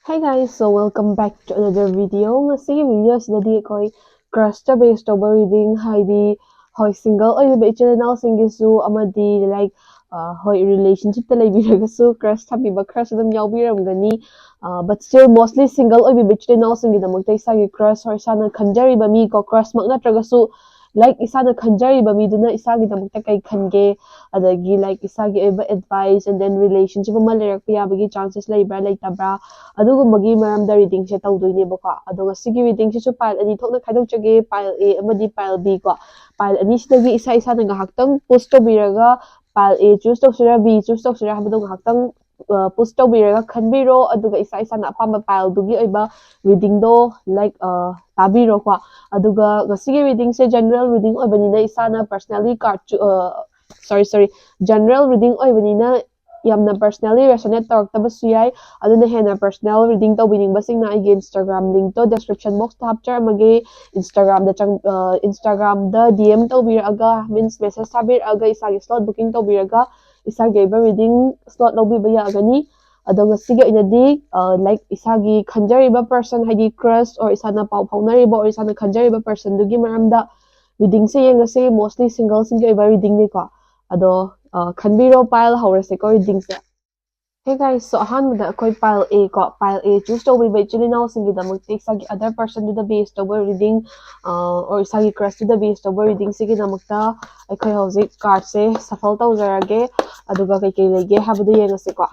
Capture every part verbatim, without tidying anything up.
Hey guys, so welcome back to another video. ꯉꯁꯤꯒꯤ video ꯑꯁꯤꯗꯗꯤ ꯑꯩꯈꯣꯏ crush ꯇ base ꯇꯧꯕ reading, ꯍꯥꯏꯗꯤ ꯍꯣꯏ, single ꯑꯣꯏꯔꯤꯕ ꯏꯆꯤꯜ ꯏꯅꯥꯎꯁꯤꯡꯒꯤꯁꯨ ꯑꯃꯗꯤ like, ꯑ, ꯍꯣꯏ, relationship ꯇ ꯂꯩꯕꯤꯔꯒꯁꯨ crush ꯊꯝꯕꯤꯕ ꯈꯔꯁꯨ ꯑꯗꯨꯝ ꯌꯥꯎꯕꯤꯔꯝꯒꯅꯤ꯫ ꯑ, but still mostly single ꯑꯣꯏꯕꯤꯕ ꯏꯆꯤꯜ ꯏꯅꯥꯎꯁꯤꯡꯒꯤꯗꯃꯛꯇ ꯏꯁꯥꯒꯤ crush or ꯏꯁꯥꯅ ꯈꯟꯖꯔꯤꯕ ꯃꯤ ꯀꯣ, crush ꯃꯛ ꯅꯠꯇ꯭ꯔꯒꯁꯨ like ꯏꯁꯥꯅ ꯈꯟꯖꯔꯤꯕ ꯃꯤꯗꯨꯅ ꯏꯁꯥꯒꯤꯗꯃꯛꯇ ꯀꯩ ꯈꯟꯒꯦ, ꯑꯗꯒꯤ like ꯏꯁꯥꯒꯤ ꯑꯣꯏꯕ advice and then relationship ꯑꯃ ꯂꯩꯔꯛꯄ ꯌꯥꯕꯒꯤ chances ꯂꯩꯕ꯭ꯔꯥ ꯂꯩꯇꯕ꯭ꯔꯥ, ꯑꯗꯨꯒꯨꯝꯕꯒꯤ ꯃꯔꯝꯗ reading ꯁꯦ ꯇꯧꯗꯣꯏꯅꯦꯕꯀꯣ꯫ ꯑꯗꯣ ꯉꯁꯤꯒꯤ reading ꯁꯤꯁꯨ pile ꯑꯅꯤ ꯊꯣꯛꯅ ꯈꯥꯏꯗꯣꯛꯆꯒꯦ, pile A ꯑꯃꯗꯤ pile B ꯀꯣ꯫ Pile ꯑꯅꯤꯁꯤꯗꯒꯤ ꯏꯁꯥ ꯏꯁꯥꯅ ꯉꯥꯏꯍꯥꯛꯇꯪ pause ꯇꯧꯕꯤꯔꯒ pile A choose ꯇꯧꯁꯤꯔꯥ, B choose ꯇꯧꯁꯤꯔꯥ ꯍꯥꯏꯕꯗꯣ ꯉꯥꯏꯍꯥꯛꯇꯪ, ꯑ, pause ꯇꯧꯕꯤꯔꯒ ꯈꯟꯕꯤꯔꯣ, ꯑꯗꯨꯒ ꯏꯁꯥ ꯏꯁꯥꯅ ꯑꯄꯥꯝꯕ pile ꯗꯨꯒꯤ ꯑꯣꯏꯕ reading ꯗꯣ like, ꯑ, ꯇꯥꯕꯤꯔꯣꯀꯣ꯫ ꯑꯗꯨꯒ ꯉꯁꯤꯒꯤ reading ꯁꯦ general reading ꯑꯣꯏꯕꯅꯤꯅ ꯏꯁꯥꯅ personally card ꯆꯨ-, ꯑ, sorry, sorry, general reading ꯑꯣꯏꯕꯅꯤꯅ ꯌꯥꯝꯅ personally resonate ꯇꯧꯔꯛꯇꯕꯁꯨ ꯌꯥꯏ꯫ ꯑꯗꯨꯅ ꯍꯦꯟꯅ personal reading ꯇꯧꯕꯤꯅꯤꯡꯕꯁꯤꯡꯅ ꯑꯩꯒꯤ Instagram link ꯇꯣ description box ꯇ ꯍꯥꯞꯆꯔꯝꯃꯒꯦ꯫ Instagram ꯗ ꯆꯪ-, ꯑ, Instagram ꯗ D M ꯇꯧꯕꯤꯔꯛꯑꯒ, means message ꯊꯥꯕꯤꯔꯛꯑꯒ ꯏꯁꯥꯒꯤ slot booking ꯇꯧꯕꯤꯔꯒ ꯏꯁꯥꯒꯤ ꯑꯣꯏꯕ reading slot ꯂꯧꯕꯤꯕ ꯌꯥꯒꯅꯤ꯫ ꯑꯗꯣ ꯉꯁꯤꯒꯤ ꯑꯣꯏꯅꯗꯤ, ꯑ, like ꯏꯁꯥꯒꯤ ꯈꯟꯖꯔꯤꯕ person, ꯍꯥꯏꯗꯤ crush or ꯏꯁꯥꯅ ꯄꯥꯎ ꯐꯥꯎꯅꯔꯤꯕ or ꯏꯁꯥꯅ ꯈꯟꯖꯔꯤꯕ person ꯗꯨꯒꯤ ꯃꯔꯝꯗ reading ꯁꯦ ꯌꯦꯡꯉꯁꯤ꯫ Mostly single ꯁꯤꯡꯒꯤ ꯑꯣꯏꯕ reading ꯅꯤꯀꯣ꯫ ꯑꯗꯣ, ꯑ, ꯈꯟꯕꯤꯔꯣ, pile ꯍꯧꯔꯁꯦꯀꯣ reading ꯁꯦ꯫ Hey guys, so ꯑꯍꯥꯟꯕꯗ ꯑꯩꯈꯣꯏ pile A ꯀꯣ, pile A choose ꯇꯧꯕꯤꯕ ꯏꯆꯤꯜ ꯏꯅꯥꯎꯁꯤꯡꯒꯤꯗꯃꯛꯇ ꯏꯁꯥꯒꯤ other person ꯗꯨꯗ base ꯇꯧꯕ reading, ꯑ, or ꯏꯁꯥꯒꯤ crush ꯇꯨꯗ base ꯇꯧꯕ reading ꯁꯤꯒꯤꯗꯃꯛꯇ ꯑꯩꯈꯣꯏ ꯍꯧꯖꯤꯛ card ꯁꯦ shuffle ꯇꯧꯖꯔꯒꯦ, ꯑꯗꯨꯒ ꯀꯩꯀꯩ ꯂꯩꯒꯦ ꯍꯥꯏꯕꯗꯨ ꯌꯦꯡꯉꯁꯤꯀꯣ꯫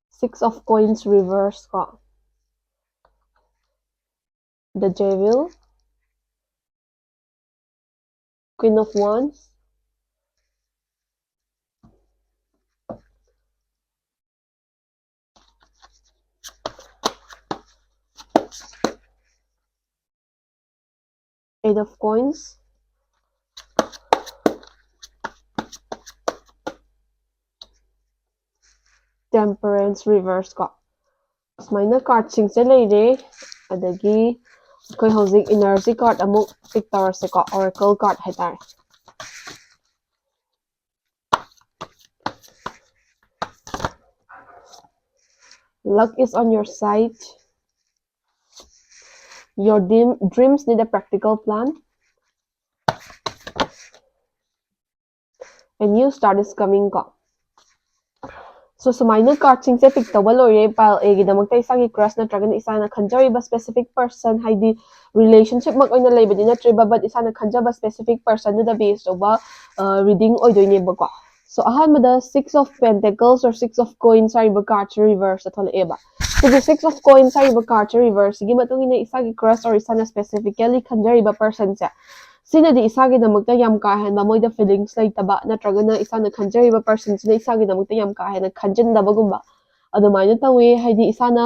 Six of Coins reverse ꯀꯣ, The Devil, Queen of Wands, Eight of Coins, Temperance reverse ꯀꯣ꯫ ꯁꯨꯃꯥꯏꯅ card ꯁꯤꯡꯁꯦ ꯂꯩꯔꯦ꯫ ꯑꯗꯒꯤ ꯑꯩꯈꯣꯏ ꯍꯧꯖꯤꯛ energy card ꯑꯃꯨꯛ pick ꯇꯧꯔꯁꯦꯀꯣ, oracle card ꯍꯥꯏꯇꯥꯔꯦ꯫ Luck is on your side. Your dream, dreams need a practical plan. A new start is coming ꯀꯣ꯫ So ꯁꯨꯃꯥꯏꯅ cardꯁꯤꯡꯁꯦ pick ꯇꯧꯕ ꯂꯣꯏꯔꯦ꯫ Pile Aꯒꯤꯗꯃꯛꯇ ꯏꯁꯥꯒꯤ crush ꯅꯠꯇ꯭ꯔꯒꯅ ꯏꯁꯥꯅ ꯈꯟꯖꯔꯤꯕ specific person, ꯍꯥꯏꯗꯤ relationship ꯃꯛ ꯑꯣꯏꯅ ꯂꯩꯕꯗꯤ ꯅꯠꯇ꯭ꯔꯤꯕ, but ꯏꯁꯥꯅ ꯈꯟꯖꯕ specific personꯗꯨꯗ base ꯇꯧꯕ reading ꯑꯣꯏꯗꯣꯏꯅꯦꯕꯀꯣ꯫ So ꯑꯍꯥꯟꯕꯗ Six of Pentacles or Six of Coins ꯍꯥꯏꯔꯤꯕ cardꯁꯦ reverseꯇ ꯊꯣꯛꯂꯛꯑꯦꯕ꯫ ꯁꯤꯒꯤ Six of Coins ꯍꯥꯏꯔꯤꯕ cardꯁꯦ reverseꯁꯤꯒꯤ ꯃꯇꯨꯡ ꯏꯟꯅ ꯏꯁꯥꯒꯤ crush or ꯏꯁꯥꯅ specifically ꯈꯟꯖꯔꯤꯕ personꯁꯦ, ꯁꯤꯅꯗꯤ ꯏꯁꯥꯒꯤꯗꯃꯛꯇ ꯌꯥꯝ ꯀꯥ ꯍꯦꯟꯕ ꯃꯣꯏꯗ feelings ꯂꯩꯇꯕ ꯅꯠꯇ꯭ꯔꯒꯅ ꯏꯁꯥꯅ ꯈꯟꯖꯔꯤꯕ personꯁꯤꯅ ꯏꯁꯥꯒꯤꯗꯃꯛꯇ ꯌꯥꯝ ꯀꯥ ꯍꯦꯟꯅ ꯈꯟꯖꯤꯟꯗꯕꯒꯨꯝꯕ ꯑꯗꯨꯃꯥꯏꯅ ꯇꯧꯋꯦ꯫ ꯍꯥꯏꯗꯤ ꯏꯁꯥꯅ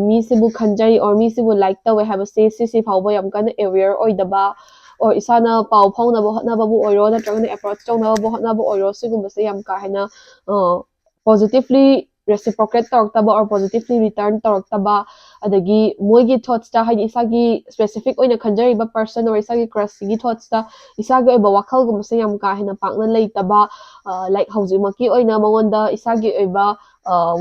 ꯃꯤꯁꯤꯕꯨ ꯈꯟꯖꯩ or ꯃꯤꯁꯤꯕꯨ like ꯇꯧꯋꯦ ꯍꯥꯏꯕꯁꯦ ꯁꯤꯁꯤ ꯐꯥꯎꯕ ꯌꯥꯝ ꯀꯟꯅ aware ꯑꯣꯏꯗꯕ, or ꯏꯁꯥꯅ ꯄꯥꯎ ꯐꯥꯎꯅꯕ ꯍꯣꯠꯅꯕꯕꯨ ꯑꯣꯏꯔꯣ ꯅꯠꯇ꯭ꯔꯒꯅ approach ꯇꯧꯅꯕꯕꯨ ꯍꯣꯠꯅꯕ ꯑꯣꯏꯔꯣ, ꯁꯤꯒꯨꯝꯕꯁꯦ ꯌꯥꯝ ꯀꯥ ꯍꯦꯟꯅ positively reciprocate ꯇꯧꯔꯛꯇꯕ or positively return ꯇꯧꯔꯛꯇꯕ, ꯑꯗꯒꯤ ꯃꯣꯏꯒꯤ thoughtꯁꯇ, ꯍꯥꯏꯗꯤ ꯏꯁꯥꯒꯤ specific ꯑꯣꯏꯅ ꯈꯟꯖꯔꯤꯕ person or ꯏꯁꯥꯒꯤ crushꯁꯤꯒꯤ thoughtꯁꯇ ꯏꯁꯥꯒꯤ ꯑꯣꯏꯕ ꯋꯥꯈꯜꯒꯨꯝꯕꯁꯦ ꯌꯥꯝ ꯀꯥ ꯍꯦꯟꯅ ꯄꯥꯛꯅ ꯂꯩꯇꯕ, like ꯍꯧꯖꯤꯛꯃꯛꯀꯤ ꯑꯣꯏꯅ ꯃꯉꯣꯟꯗ ꯏꯁꯥꯒꯤ ꯑꯣꯏꯕ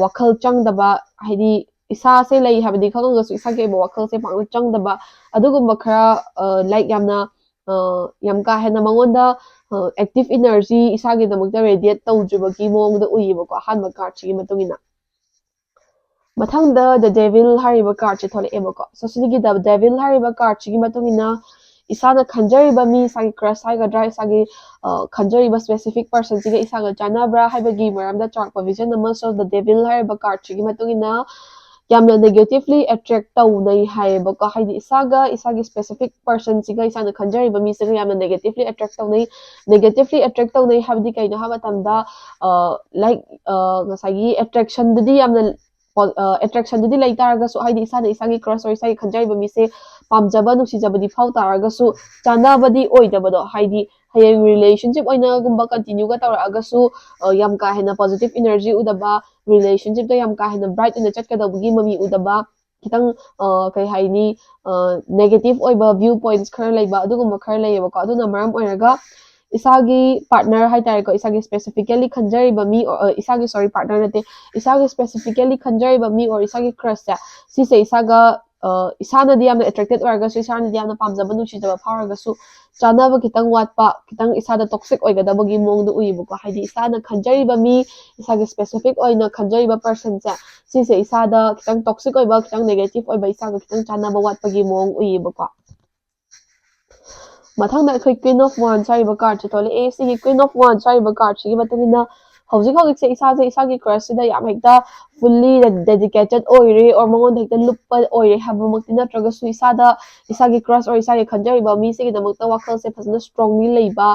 ꯋꯥꯈꯜ ꯆꯪꯗꯕ, ꯍꯥꯏꯗꯤ ꯏꯁꯥꯁꯦ ꯂꯩ ꯍꯥꯏꯕꯗꯤ ꯈꯪꯉꯒꯁꯨ ꯏꯁꯥꯒꯤ ꯑꯣꯏꯕ ꯋꯥꯈꯜꯁꯦ ꯄꯥꯛꯅ ꯆꯪꯗꯕ, ꯑꯗꯨꯒꯨꯝꯕ ꯈꯔ, like ꯌꯥꯝꯅ ꯌꯥꯝ ꯀꯥ ꯍꯦꯟꯅ ꯃꯉꯣꯟꯗ active energy ꯏꯁꯥꯒꯤꯗꯃꯛꯇ radiate ꯇꯧꯗ꯭ꯔꯤꯕꯒꯤ ꯃꯑꯣꯡꯗ ꯎꯏꯌꯦꯕꯀꯣ, ꯑꯍꯥꯟꯕ cardꯁꯤꯒꯤ ꯃꯇꯨꯡ ꯏꯟꯅ꯫ ꯃꯊꯪꯗ The Devil ꯍꯥꯏꯔꯤꯕ cardꯁꯦ ꯊꯣꯛꯂꯛꯑꯦꯕꯀꯣ꯫ So ꯁꯤꯒꯤ The Devil ꯍꯥꯏꯔꯤꯕ cardꯁꯤꯒꯤ ꯃꯇꯨꯡ ꯏꯟꯅ ꯏꯁꯥꯅ ꯈꯟꯖꯔꯤꯕ ꯃꯤ, ꯏꯁꯥꯒꯤ crush ꯍꯥꯏꯒꯗ꯭ꯔꯥ, ꯏꯁꯥꯒꯤ ꯈꯟꯖꯔꯤꯕ specific personꯁꯤꯒ ꯏꯁꯥꯒ ꯆꯥꯟꯅꯕ꯭ꯔꯥ ꯍꯥꯏꯕꯒꯤ ꯃꯔꯝꯗ ꯆꯥꯎꯔꯥꯛꯄ vision ꯑꯃ꯫ So The Devil ꯍꯥꯏꯔꯤꯕ cardꯁꯤꯒꯤ ꯃꯇꯨꯡ ꯏꯟꯅ ꯌꯥꯝꯅ negatively attract ꯇꯧꯅꯩ ꯍꯥꯏꯌꯦꯕꯀꯣ꯫ ꯍꯥꯏꯗꯤ ꯏꯁꯥꯒ ꯏꯁꯥꯒꯤ specific personꯁꯤꯒ ꯏꯁꯥꯅ ꯈꯟꯖꯔꯤꯕ ꯃꯤꯁꯤꯒ ꯌꯥꯝꯅ negatively attract ꯇꯧꯅꯩ꯫ Negatively attract ꯇꯧꯅꯩ ꯍꯥꯏꯕꯗꯤ ꯀꯩꯅꯣ ꯍꯥꯏꯕ ꯃꯇꯝꯗ, like ꯉꯁꯥꯏꯒꯤ attractionꯗꯨꯗꯤ ꯌꯥꯝꯅ attractionꯗꯨꯗꯤ ꯂꯩ ꯇꯥꯔꯒꯁꯨ, ꯍꯥꯏꯗꯤ ꯏꯁꯥꯅ ꯏꯁꯥꯒꯤ crush or ꯏꯁꯥꯒꯤ ꯈꯟꯖꯔꯤꯕ ꯃꯤꯁꯦ ꯄꯥꯝꯖꯕ ꯅꯨꯡꯁꯤꯖꯕꯗꯤ ꯐꯥꯎ ꯇꯥꯔꯒꯁꯨ ꯆꯥꯟꯅꯕꯗꯤ ꯑꯣꯏꯗꯕꯗꯣ, ꯍꯥꯏꯗꯤ ꯍꯌꯦꯡ relationship ꯑꯣꯏꯅꯒꯨꯝꯕ continueꯒ ꯇꯧꯔꯛꯑꯒꯁꯨ ꯌꯥꯝ ꯀꯥ ꯍꯦꯟꯅ positive energy ꯎꯗꯕ, relationshipꯇ ꯌꯥꯝ ꯀꯥ ꯍꯦꯟꯅ bright ꯑꯣꯏꯅ ꯆꯠꯀꯗꯧꯕꯒꯤ ꯃꯃꯤ ꯎꯗꯕ, ꯈꯤꯇꯪ ꯀꯩ ꯍꯥꯏꯅꯤ, negative ꯑꯣꯏꯕ view points ꯈꯔ ꯂꯩꯕ, ꯑꯗꯨꯒꯨꯝꯕ ꯈꯔ ꯂꯩꯌꯦꯕꯀꯣ꯫ ꯑꯗꯨꯅ ꯃꯔꯝ ꯑꯣꯏꯔꯒ ꯏꯁꯥꯒꯤ ꯄꯥꯔꯠꯅꯔ ꯍꯥꯏꯇꯥꯔꯦꯀꯣ, ꯏꯁꯥꯒꯤ ꯁ꯭ꯄꯦꯁꯤꯐꯤꯀꯦꯂꯤ ꯈꯟꯖꯔꯤꯕ ꯃꯤ, ꯑ, ꯏꯁꯥꯒꯤ, ꯁꯣꯔꯤ, ꯄꯥꯔꯠꯅꯔ ꯅꯠꯇꯦ, ꯏꯁꯥꯒꯤ ꯁ꯭ꯄꯦꯁꯤꯐꯤꯀꯦꯂꯤ ꯈꯟꯖꯔꯤꯕ ꯃꯤ ꯑꯣꯔ ꯏꯁꯥꯒꯤ ꯀ꯭ꯔꯁꯁꯦ, ꯁꯤꯁꯦ ꯏꯁꯥꯒ, ꯑ, ꯏꯁꯥꯅꯗꯤ ꯌꯥꯝꯅ ꯑꯦꯇ꯭ꯔꯦꯛꯇꯦꯠ ꯑꯣꯏꯔꯒꯁꯨ, ꯏꯁꯥꯅꯗꯤ ꯌꯥꯝꯅ ꯄꯥꯝꯖꯕ, ꯅꯨꯡꯁꯤꯖꯕ ꯐꯥꯎꯔꯒꯁꯨ, ꯆꯥꯅꯕ ꯈꯤꯇꯪ ꯋꯥꯠꯄ, ꯈꯤꯇꯪ ꯏꯁꯥꯗ ꯇꯣꯛꯁꯤꯛ ꯑꯣꯏꯒꯗꯕꯒꯤ ꯃꯑꯣꯡꯗ ꯎꯏꯌꯦꯕꯀꯣ꯫ ꯍꯥꯏꯗꯤ ꯏꯁꯥꯅ ꯈꯟꯖꯔꯤꯕ ꯃꯤ, ꯏꯁꯥꯒꯤ ꯁ꯭ꯄꯦꯁꯤꯐꯤꯛ ꯑꯣꯏꯅ ꯈꯟꯖꯔꯤꯕ ꯄꯔꯁꯟꯁꯦ, ꯁꯤꯁꯦ ꯏꯁꯥꯗ ꯈꯤꯇꯪ ꯇꯣꯛꯁꯤꯛ ꯑꯣꯏꯕ, ꯈꯤꯇꯪ ꯅꯦꯒꯦꯇꯤꯚ ꯑꯣꯏꯕ, ꯏꯁꯥꯒ ꯈꯤꯇꯪ ꯆꯥꯅꯕ ꯋꯥꯠꯄꯒꯤ ꯃꯑꯣꯡ ꯎꯏꯌꯦꯕꯀꯣ꯫ ꯃꯊꯪꯗ ꯑꯩꯈꯣꯏ Queen of Wands ꯍꯥꯏꯔꯤꯕ ꯀꯥꯔꯠꯁꯦ ꯊꯣꯛꯂꯛꯑꯦ꯫ ꯁꯤꯒꯤ Queen of Wands ꯍꯥꯏꯔꯤꯕ ꯀꯥꯔꯠꯁꯤꯒꯤ ꯃꯇꯨꯡ ꯏꯟꯅ ꯍꯧꯖꯤꯛ ꯍꯧꯖꯤꯛꯁꯦ ꯏꯁꯥꯁꯦ ꯏꯁꯥꯒꯤ ꯀ꯭ꯔꯁꯁꯤꯗ ꯌꯥꯝ ꯍꯦꯛꯇ ꯐꯨꯜꯂꯤ ꯗꯦꯗꯤꯀꯦꯇꯦꯠ ꯑꯣꯏꯔꯦ ꯑꯣꯔ ꯃꯉꯣꯟꯗ ꯍꯦꯛꯇ ꯂꯨꯞꯄ ꯑꯣꯏꯔꯦ ꯍꯥꯏꯕꯃꯛꯇꯤ ꯅꯠꯇ꯭ꯔꯒꯁꯨ, ꯏꯁꯥꯗ ꯏꯁꯥꯒꯤ ꯀ꯭ꯔꯁ ꯑꯣꯔ ꯏꯁꯥꯒꯤ ꯈꯟꯖꯔꯤꯕ ꯃꯤꯁꯤꯒꯤꯗꯃꯛꯇ ꯋꯥꯈꯜꯁꯦ ꯐꯖꯅ ꯁ꯭ꯇꯔꯣꯡꯂꯤ ꯂꯩꯕ,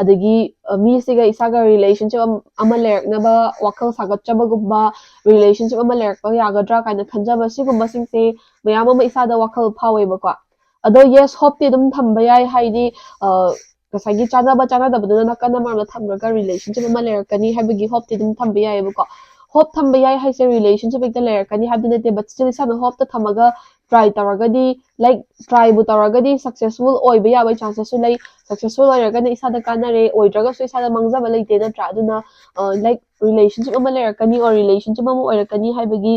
ꯑꯗꯒꯤ, ꯑ, ꯃꯤꯁꯤꯒ ꯏꯁꯥꯒ ꯔꯤꯂꯦꯁꯟꯁꯤꯞ ꯑꯃ ꯂꯩꯔꯛꯅꯕ ꯋꯥꯈꯜ ꯁꯥꯒꯠꯆꯕꯒꯨꯝꯕ, ꯔꯤꯂꯦꯁꯟꯁꯤꯞ ꯑꯃ ꯂꯩꯔꯛꯄ ꯌꯥꯒꯗ꯭ꯔꯥ ꯀꯥꯏꯅ ꯈꯟꯖꯕ, ꯁꯤꯒꯨꯝꯕꯁꯤꯡꯁꯦ ꯃꯌꯥꯝ ꯑꯃ ꯏꯁꯥꯗ ꯋꯥꯈꯜ ꯐꯥꯎꯋꯦꯕꯀꯣ꯫ ꯑꯗꯣ yes, ꯍꯣꯞꯇꯤ ꯑꯗꯨꯝ ꯊꯝꯕ ꯌꯥꯏ, ꯍꯥꯏꯗꯤ, ꯑ, ꯉꯁꯥꯏꯒꯤ ꯆꯥꯅꯕ ꯆꯥꯅꯗꯕꯗꯨꯅ ꯅꯥꯀꯟ ꯑꯃꯔꯣꯝꯗ ꯊꯝꯈ꯭ꯔꯒ ꯔꯤꯂꯦꯁꯟꯁꯤꯞ ꯑꯃ ꯂꯩꯔꯛꯀꯅꯤ ꯍꯥꯏꯕꯒꯤ ꯍꯣꯞꯇꯤ ꯑꯗꯨꯝ ꯊꯝꯕ ꯌꯥꯏꯑꯕꯀꯣ꯫ ꯍꯣꯞ ꯊꯝꯕ ꯌꯥꯏ ꯍꯥꯏꯁꯦ ꯔꯤꯂꯦꯁꯟꯁꯤꯞ ꯍꯦꯛꯇ ꯂꯩꯔꯛꯀꯅꯤ ꯍꯥꯏꯕꯗꯤ ꯅꯠꯇꯦ, but still ꯏꯁꯥꯅ ꯍꯣꯞꯇ ꯊꯝꯃꯒ ꯇ꯭ꯔꯥꯏ ꯇꯧꯔꯒꯗꯤ, ꯂꯥꯏꯛ, ꯇ꯭ꯔꯥꯏꯕꯨ ꯇꯧꯔꯒꯗꯤ ꯁꯛꯁꯦꯁꯐꯨꯜ ꯑꯣꯏꯕ ꯌꯥꯕꯒꯤ ꯆꯥꯟꯁꯦꯁꯁꯨ ꯂꯩ꯫ ꯁꯛꯁꯦꯁꯐꯨꯜ ꯑꯣꯏꯔꯒꯅ ꯏꯁꯥꯗ ꯀꯥꯟꯅꯔꯦ, ꯑꯣꯏꯗ꯭ꯔꯒꯁꯨ ꯏꯁꯥꯗ ꯃꯥꯡꯖꯕ ꯂꯩꯇꯦ, ꯅꯠꯇ꯭ꯔꯥ? ꯑꯗꯨꯅ, ꯑ, ꯂꯥꯏꯛ, ꯔꯤꯂꯦꯁꯟꯁꯤꯞ ꯑꯃ ꯂꯩꯔꯛꯀꯅꯤ ꯑꯣꯔ ꯔꯤꯂꯦꯁꯟꯁꯤꯞ ꯑꯃ ꯑꯣꯏꯔꯛꯀꯅꯤ ꯍꯥꯏꯕꯒꯤ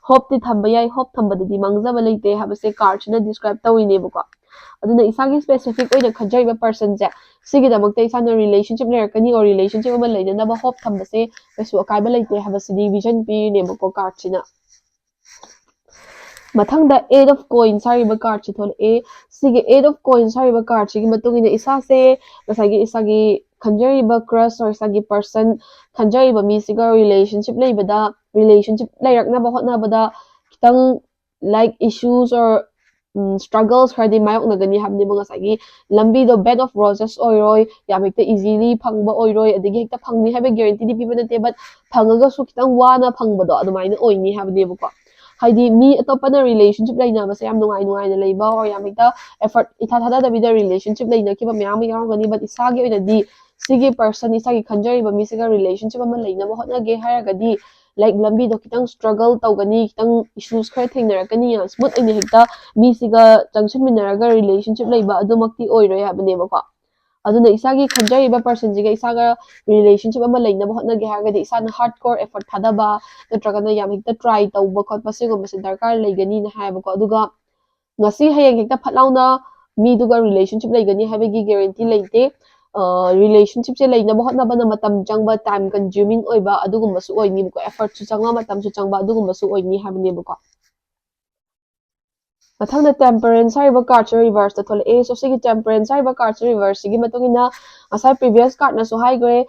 ꯍꯣꯞꯇꯤ ꯊꯝꯕ ꯌꯥꯏ, ꯍꯣꯞ ꯊꯝꯕꯗꯗꯤ ꯃꯥꯡꯖꯕ ꯂꯩꯇꯦ ꯍꯥꯏꯕꯁꯦ ꯀꯥꯔꯠꯁꯤꯅ ꯗꯤꯁꯀ꯭ꯔꯥꯏꯕ ꯇꯧꯔꯤꯅꯦꯕꯀꯣ꯫ ꯑꯗꯨꯅ ꯏꯁꯥꯒꯤ ꯁ꯭ꯄꯦꯁꯤꯐꯤꯛ ꯑꯣꯏꯅ ꯈꯟꯖꯔꯤꯕ ꯄꯔꯁꯟꯁꯦ, ꯁꯤꯒꯤꯗꯃꯛꯇ ꯏꯁꯥꯅ ꯔꯤꯂꯦꯁꯟꯁꯤꯞ ꯂꯩꯔꯛꯀꯅꯤ ꯑꯣꯔ ꯔꯤꯂꯦꯁꯟꯁꯤꯞ ꯑꯃ ꯂꯩꯅꯅꯕ ꯍꯣꯞ ꯊꯝꯕꯁꯦ ꯀꯩꯁꯨ ꯑꯀꯥꯏꯕ ꯂꯩꯇꯦ ꯍꯥꯏꯕꯁꯤꯗꯤ ꯚꯤꯖꯟ ꯄꯤꯔꯤꯅꯦꯕꯀꯣ ꯀꯥꯔꯠꯁꯤꯅ꯫ ꯃꯊꯪꯗ Eight of Coins ꯍꯥꯏꯔꯤꯕ ꯀꯥꯔꯠꯁꯤ ꯊꯣꯛꯂꯛꯑꯦ꯫ ꯁꯤꯒꯤ Eight of Coins ꯍꯥꯏꯔꯤꯕ ꯀꯥꯔꯠꯁꯤꯒꯤ ꯃꯇꯨꯡ ꯏꯟꯅ ꯏꯁꯥꯁꯦ ꯉꯁꯥꯏꯒꯤ ꯏꯁꯥꯒꯤ ꯈꯟꯖꯔꯤꯕ ꯀ꯭ꯔꯁ ꯑꯣꯔ ꯏꯁꯥꯒꯤ ꯄꯔꯁꯟ, ꯈꯟꯖꯔꯤꯕ ꯃꯤꯁꯤꯒ ꯔꯤꯂꯦꯁꯟꯁꯤꯞ ꯂꯩꯕꯗ, ꯔꯤꯂꯦꯁꯟꯁꯤꯞ ꯂꯩꯔꯛꯅꯕ ꯍꯣꯠꯅꯕꯗ ꯈꯤꯇꯪ, ꯂꯥꯏꯛ, ꯏꯁꯨꯁ ꯑꯣꯔ ꯁ꯭ꯇ꯭ꯔꯒꯜꯁ ꯈꯔꯗꯤ ꯃꯥꯌꯣꯛꯅꯒꯅꯤ ꯍꯥꯏꯕꯅꯦꯕ꯫ ꯉꯁꯥꯏꯒꯤ ꯂꯝꯕꯤꯗꯣ bed of roses ꯑꯣꯏꯔꯣꯏ, ꯌꯥꯝ ꯍꯦꯛꯇ ꯏꯖꯤꯂꯤ ꯐꯪꯕ ꯑꯣꯏꯔꯣꯏ, ꯑꯗꯒꯤ ꯍꯦꯛꯇ ꯐꯪꯅꯤ ꯍꯥꯏꯕ ꯒꯦꯔꯦꯟꯇꯤꯗꯤ ꯄꯤꯕ ꯅꯠꯇꯦ, but ꯐꯪꯉꯒꯁꯨ ꯈꯤꯇꯪ ꯋꯥꯅ ꯐꯪꯕꯗꯣ ꯑꯗꯨꯃꯥꯏꯅ ꯑꯣꯏꯅꯤ ꯍꯥꯏꯕꯅꯦꯕꯀꯣ꯫ ꯍꯥꯏꯗꯤ ꯃꯤ ꯑꯇꯣꯞꯄꯅ ꯔꯤꯂꯦꯁꯟꯁꯤꯞ ꯂꯩꯅꯕꯁꯦ ꯌꯥꯝ ꯅꯨꯡꯉꯥꯏ ꯅꯨꯡꯉꯥꯏꯅ ꯂꯩꯕ ꯑꯣꯔ ꯌꯥꯝ ꯍꯦꯛꯇ ꯑꯦꯐꯔꯠ ꯏꯊꯥ ꯊꯥꯗꯗꯕꯤꯗ ꯔꯤꯂꯦꯁꯟꯁꯤꯞ ꯂꯩꯅꯈꯤꯕ ꯃꯌꯥꯝ ꯑꯃ ꯌꯥꯎꯔꯝꯒꯅꯤ, but ꯏꯁꯥꯒꯤ ꯑꯣꯏꯅꯗꯤ ꯁꯤꯒꯤ ꯄꯔꯁꯟ, ꯏꯁꯥꯒꯤ ꯈꯟꯖꯔꯤꯕ ꯃꯤꯁꯤꯒ ꯔꯤꯂꯦꯁꯟꯁꯤꯞ ꯑꯃ ꯂꯩꯅꯕ ꯍꯣꯠꯅꯒꯦ ꯍꯥꯏꯔꯒꯗꯤ, ꯂꯥꯏꯛ, ꯂꯝꯕꯤꯗꯣ ꯈꯤꯇꯪ ꯁ꯭ꯇ꯭ꯔꯒꯜ ꯇꯧꯒꯅꯤ, ꯈꯤꯇꯪ ꯏꯁꯨꯁ ꯈꯔ ꯊꯦꯡꯅꯔꯛꯀꯅꯤ, ꯌꯥꯝ ꯁ꯭ꯃꯨꯠ ꯑꯣꯏꯅ ꯍꯦꯛꯇ ꯃꯤꯁꯤꯒ ꯆꯪꯁꯤꯟꯃꯤꯟꯅꯔꯒ ꯔꯤꯂꯦꯁꯟꯁꯤꯞ ꯂꯩꯕ ꯑꯗꯨꯃꯛꯇꯤ ꯑꯣꯏꯔꯣꯏ ꯍꯥꯏꯕꯅꯦꯕꯀꯣ꯫ ꯑꯗꯨꯅ ꯏꯁꯥꯒꯤ ꯈꯟꯖꯔꯤꯕ personꯁꯤꯒ ꯏꯁꯥꯒ relationship ꯑꯃ ꯂꯩꯅꯕ ꯍꯣꯠꯅꯒꯦ ꯍꯥꯏꯔꯒꯗꯤ ꯏꯁꯥꯅ hard core effort ꯊꯥꯗꯕ ꯅꯠꯇ꯭ꯔꯒꯅ ꯌꯥꯝ ꯍꯦꯛꯇ try ꯇꯧꯕ ꯈꯣꯠꯄ ꯁꯤꯒꯨꯝꯕꯁꯦ ꯗꯔꯀꯥꯔ ꯂꯩꯒꯅꯤꯅ ꯍꯥꯏꯌꯦꯕꯀꯣ꯫ ꯑꯗꯨꯒ ꯉꯁꯤ ꯍꯌꯦꯡ ꯍꯦꯛꯇ ꯐꯠ ꯂꯥꯎꯅ ꯃꯤꯗꯨꯒ relationship ꯂꯩꯒꯅꯤ ꯍꯥꯏꯕꯒꯤ guarantee ꯂꯩꯇꯦ꯫ Relationshipꯁꯦ ꯂꯩꯅꯕ ꯍꯣꯠꯅꯕꯅ ꯃꯇꯝ ꯆꯪꯕ, time consuming ꯑꯣꯏꯕ ꯑꯗꯨꯒꯨꯝꯕꯁꯨ ꯑꯣꯏꯅꯤꯕꯀꯣ, effortꯁꯨ ꯆꯪꯕ, ꯃꯇꯝꯁꯨ ꯆꯪꯕ ꯑꯗꯨꯒꯨꯝꯕꯁꯨ ꯑꯣꯏꯅꯤ ꯍꯥꯏꯕꯅꯦꯕꯀꯣ꯫ ꯃꯊꯪꯗ temperance ꯍꯥꯏꯔꯤꯕ cardꯁꯦ reverseꯇ ꯊꯣꯛꯂꯛꯑꯦ꯫ So ꯁꯤꯒꯤ temperance ꯍꯥꯏꯔꯤꯕ cardꯁꯦ reverseꯁꯤꯒꯤ ꯃꯇꯨꯡ ꯏꯟꯅ ꯉꯁꯥꯏ previous cardꯅꯁꯨ ꯍꯥꯏꯈ꯭ꯔꯦ,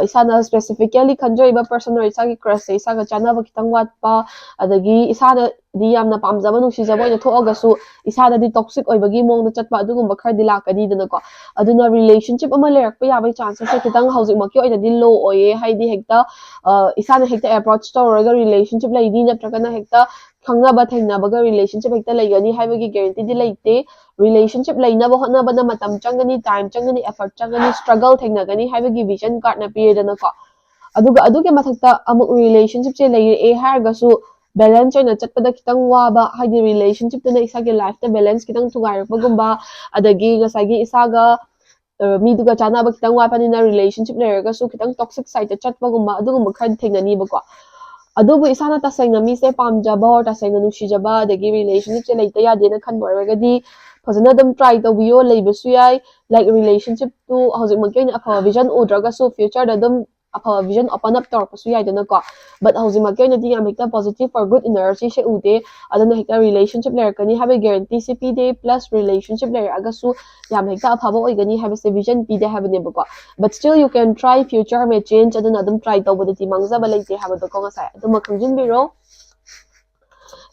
ꯏꯁꯥꯅ specifically ꯈꯟꯖꯔꯤꯕ person or ꯏꯁꯥꯒꯤ crushꯁꯦ ꯏꯁꯥꯒ ꯆꯥꯟꯅꯕ ꯈꯤꯇꯪ ꯋꯥꯠꯄ, ꯑꯗꯒꯤ ꯏꯁꯥꯅꯗꯤ ꯌꯥꯝꯅ ꯄꯥꯝꯖꯕ ꯅꯨꯡꯁꯤꯖꯕ ꯑꯣꯏꯅ ꯊꯣꯛꯑꯒꯁꯨ ꯏꯁꯥꯗꯗꯤ toxic ꯑꯣꯏꯕꯒꯤ ꯃꯑꯣꯡꯗ ꯆꯠꯄ ꯑꯗꯨꯒꯨꯝꯕ ꯈꯔꯗꯤ ꯂꯥꯛꯀꯅꯤꯗꯅꯀꯣ꯫ ꯑꯗꯨꯅ relationship ꯑꯃ ꯂꯩꯔꯛꯄ ꯌꯥꯕꯒꯤ chances ꯁꯦ ꯈꯤꯇꯪ ꯍꯧꯖꯤꯛꯃꯛꯀꯤ ꯑꯣꯏꯅꯗꯤ low ꯑꯣꯏꯌꯦ, ꯍꯥꯏꯗꯤ ꯍꯦꯛꯇ ꯏꯁꯥꯅ ꯍꯦꯛꯇ approach ꯇꯧꯔꯒ relationship ꯂꯩꯅꯤ ꯅꯠꯇ꯭ꯔꯒꯅ ꯍꯦꯛꯇ ꯈꯪꯅꯕ ꯊꯦꯡꯅꯕꯒ relationship ꯍꯦꯛꯇ ꯂꯩꯒꯅꯤ ꯍꯥꯏꯕꯒꯤ guaranteeꯗꯤ ꯂꯩꯇꯦ꯫ Relationship ꯂꯩꯅꯕ ꯍꯣꯠꯅꯕꯗ ꯃꯇꯝ ꯆꯪꯒꯅꯤ, time ꯆꯪꯒꯅꯤ, effort ꯆꯪꯒꯅꯤ, struggle ꯊꯦꯡꯅꯒꯅꯤ ꯍꯥꯏꯕꯒꯤ vision cardꯅ ꯄꯤꯔꯦꯗꯅꯀꯣ꯫ ꯑꯗꯨꯒ ꯑꯗꯨꯒꯤ ꯃꯊꯛꯇ ꯑꯃꯨꯛ relationshipꯁꯦ ꯂꯩꯔꯛꯑꯦ ꯍꯥꯏꯔꯒꯁꯨ balance ꯑꯣꯏꯅ ꯆꯠꯄꯗ ꯈꯤꯇꯪ ꯋꯥꯕ, ꯍꯥꯏꯗꯤ relationshipꯇꯨꯅ ꯏꯁꯥꯒꯤ lifeꯇ balance ꯈꯤꯇꯪ ꯊꯨꯒꯥꯏꯔꯛꯄꯒꯨꯝꯕ, ꯑꯗꯒꯤ ꯉꯁꯥꯏꯒꯤ ꯏꯁꯥꯒ ꯃꯤꯗꯨꯒ ꯆꯥꯟꯅꯕ ꯈꯤꯇꯪ ꯋꯥꯠꯄꯅꯤꯅ relationship ꯂꯩꯔꯒꯁꯨ ꯈꯤꯇꯪ toxic sideꯇ ꯆꯠꯄꯒꯨꯝꯕ ꯑꯗꯨꯒꯨꯝꯕ ꯈꯔꯗꯤ ꯊꯦꯡꯅꯅꯤꯕꯀꯣ꯫ ꯑꯗꯨꯕꯨ ꯏꯁꯥꯅ ꯇꯁꯦꯡꯅ ꯃꯤꯁꯦ ꯄꯥꯝꯖꯕ or ꯇꯁꯦꯡꯅ ꯅꯨꯡꯁꯤꯖꯕ ꯑꯗꯒꯤ relationshipꯁꯦ ꯂꯩꯇ ꯌꯥꯗꯦꯅ ꯈꯟꯕ ꯑꯣꯏꯔꯒꯗꯤ ꯐꯖꯅ ꯑꯗꯨꯝ try ꯇꯧꯕꯤꯌꯣ꯫ ꯂꯩꯕꯁꯨ ꯌꯥꯏ, like relationshipꯇꯨ ꯍꯧꯖꯤꯛꯃꯛꯀꯤ ꯑꯣꯏꯅ ꯑꯐꯕ vision ꯎꯗ꯭ꯔꯒꯁꯨ futureꯗ ꯑꯗꯨꯝ ꯑꯐꯕ vision open up ꯇꯧꯔꯛꯄꯁꯨ ꯌꯥꯏꯗꯅꯀꯣ꯫ But ꯍꯧꯖꯤꯛꯃꯛꯀꯤ ꯑꯣꯏꯅꯗꯤ ꯌꯥꯝ ꯍꯦꯛꯇ positive or good energyꯁꯦ ꯎꯗꯦ꯫ ꯑꯗꯨꯅ ꯍꯦꯛꯇ relationship ꯂꯩꯔꯛꯀꯅꯤ ꯍꯥꯏꯕꯒꯤ guaranteeꯁꯦ ꯄꯤꯗꯦ, plus relationship ꯂꯩꯔꯛꯑꯒꯁꯨ ꯌꯥꯝ ꯍꯦꯛꯇ ꯑꯐꯕ ꯑꯣꯏꯒꯅꯤ ꯍꯥꯏꯕꯁꯦ vision ꯄꯤꯗꯦ ꯍꯥꯏꯕꯅꯦꯕꯀꯣ꯫ But still you can try, future may change, ꯑꯗꯨꯅ ꯑꯗꯨꯝ try ꯇꯧꯕꯗꯗꯤ ꯃꯥꯡꯖꯕ ꯂꯩꯇꯦ ꯍꯥꯏꯕꯗꯣꯀꯣ ꯉꯁꯥꯏ ꯑꯗꯨꯃ ꯈꯪꯖꯤꯟꯕꯤꯔꯣ꯫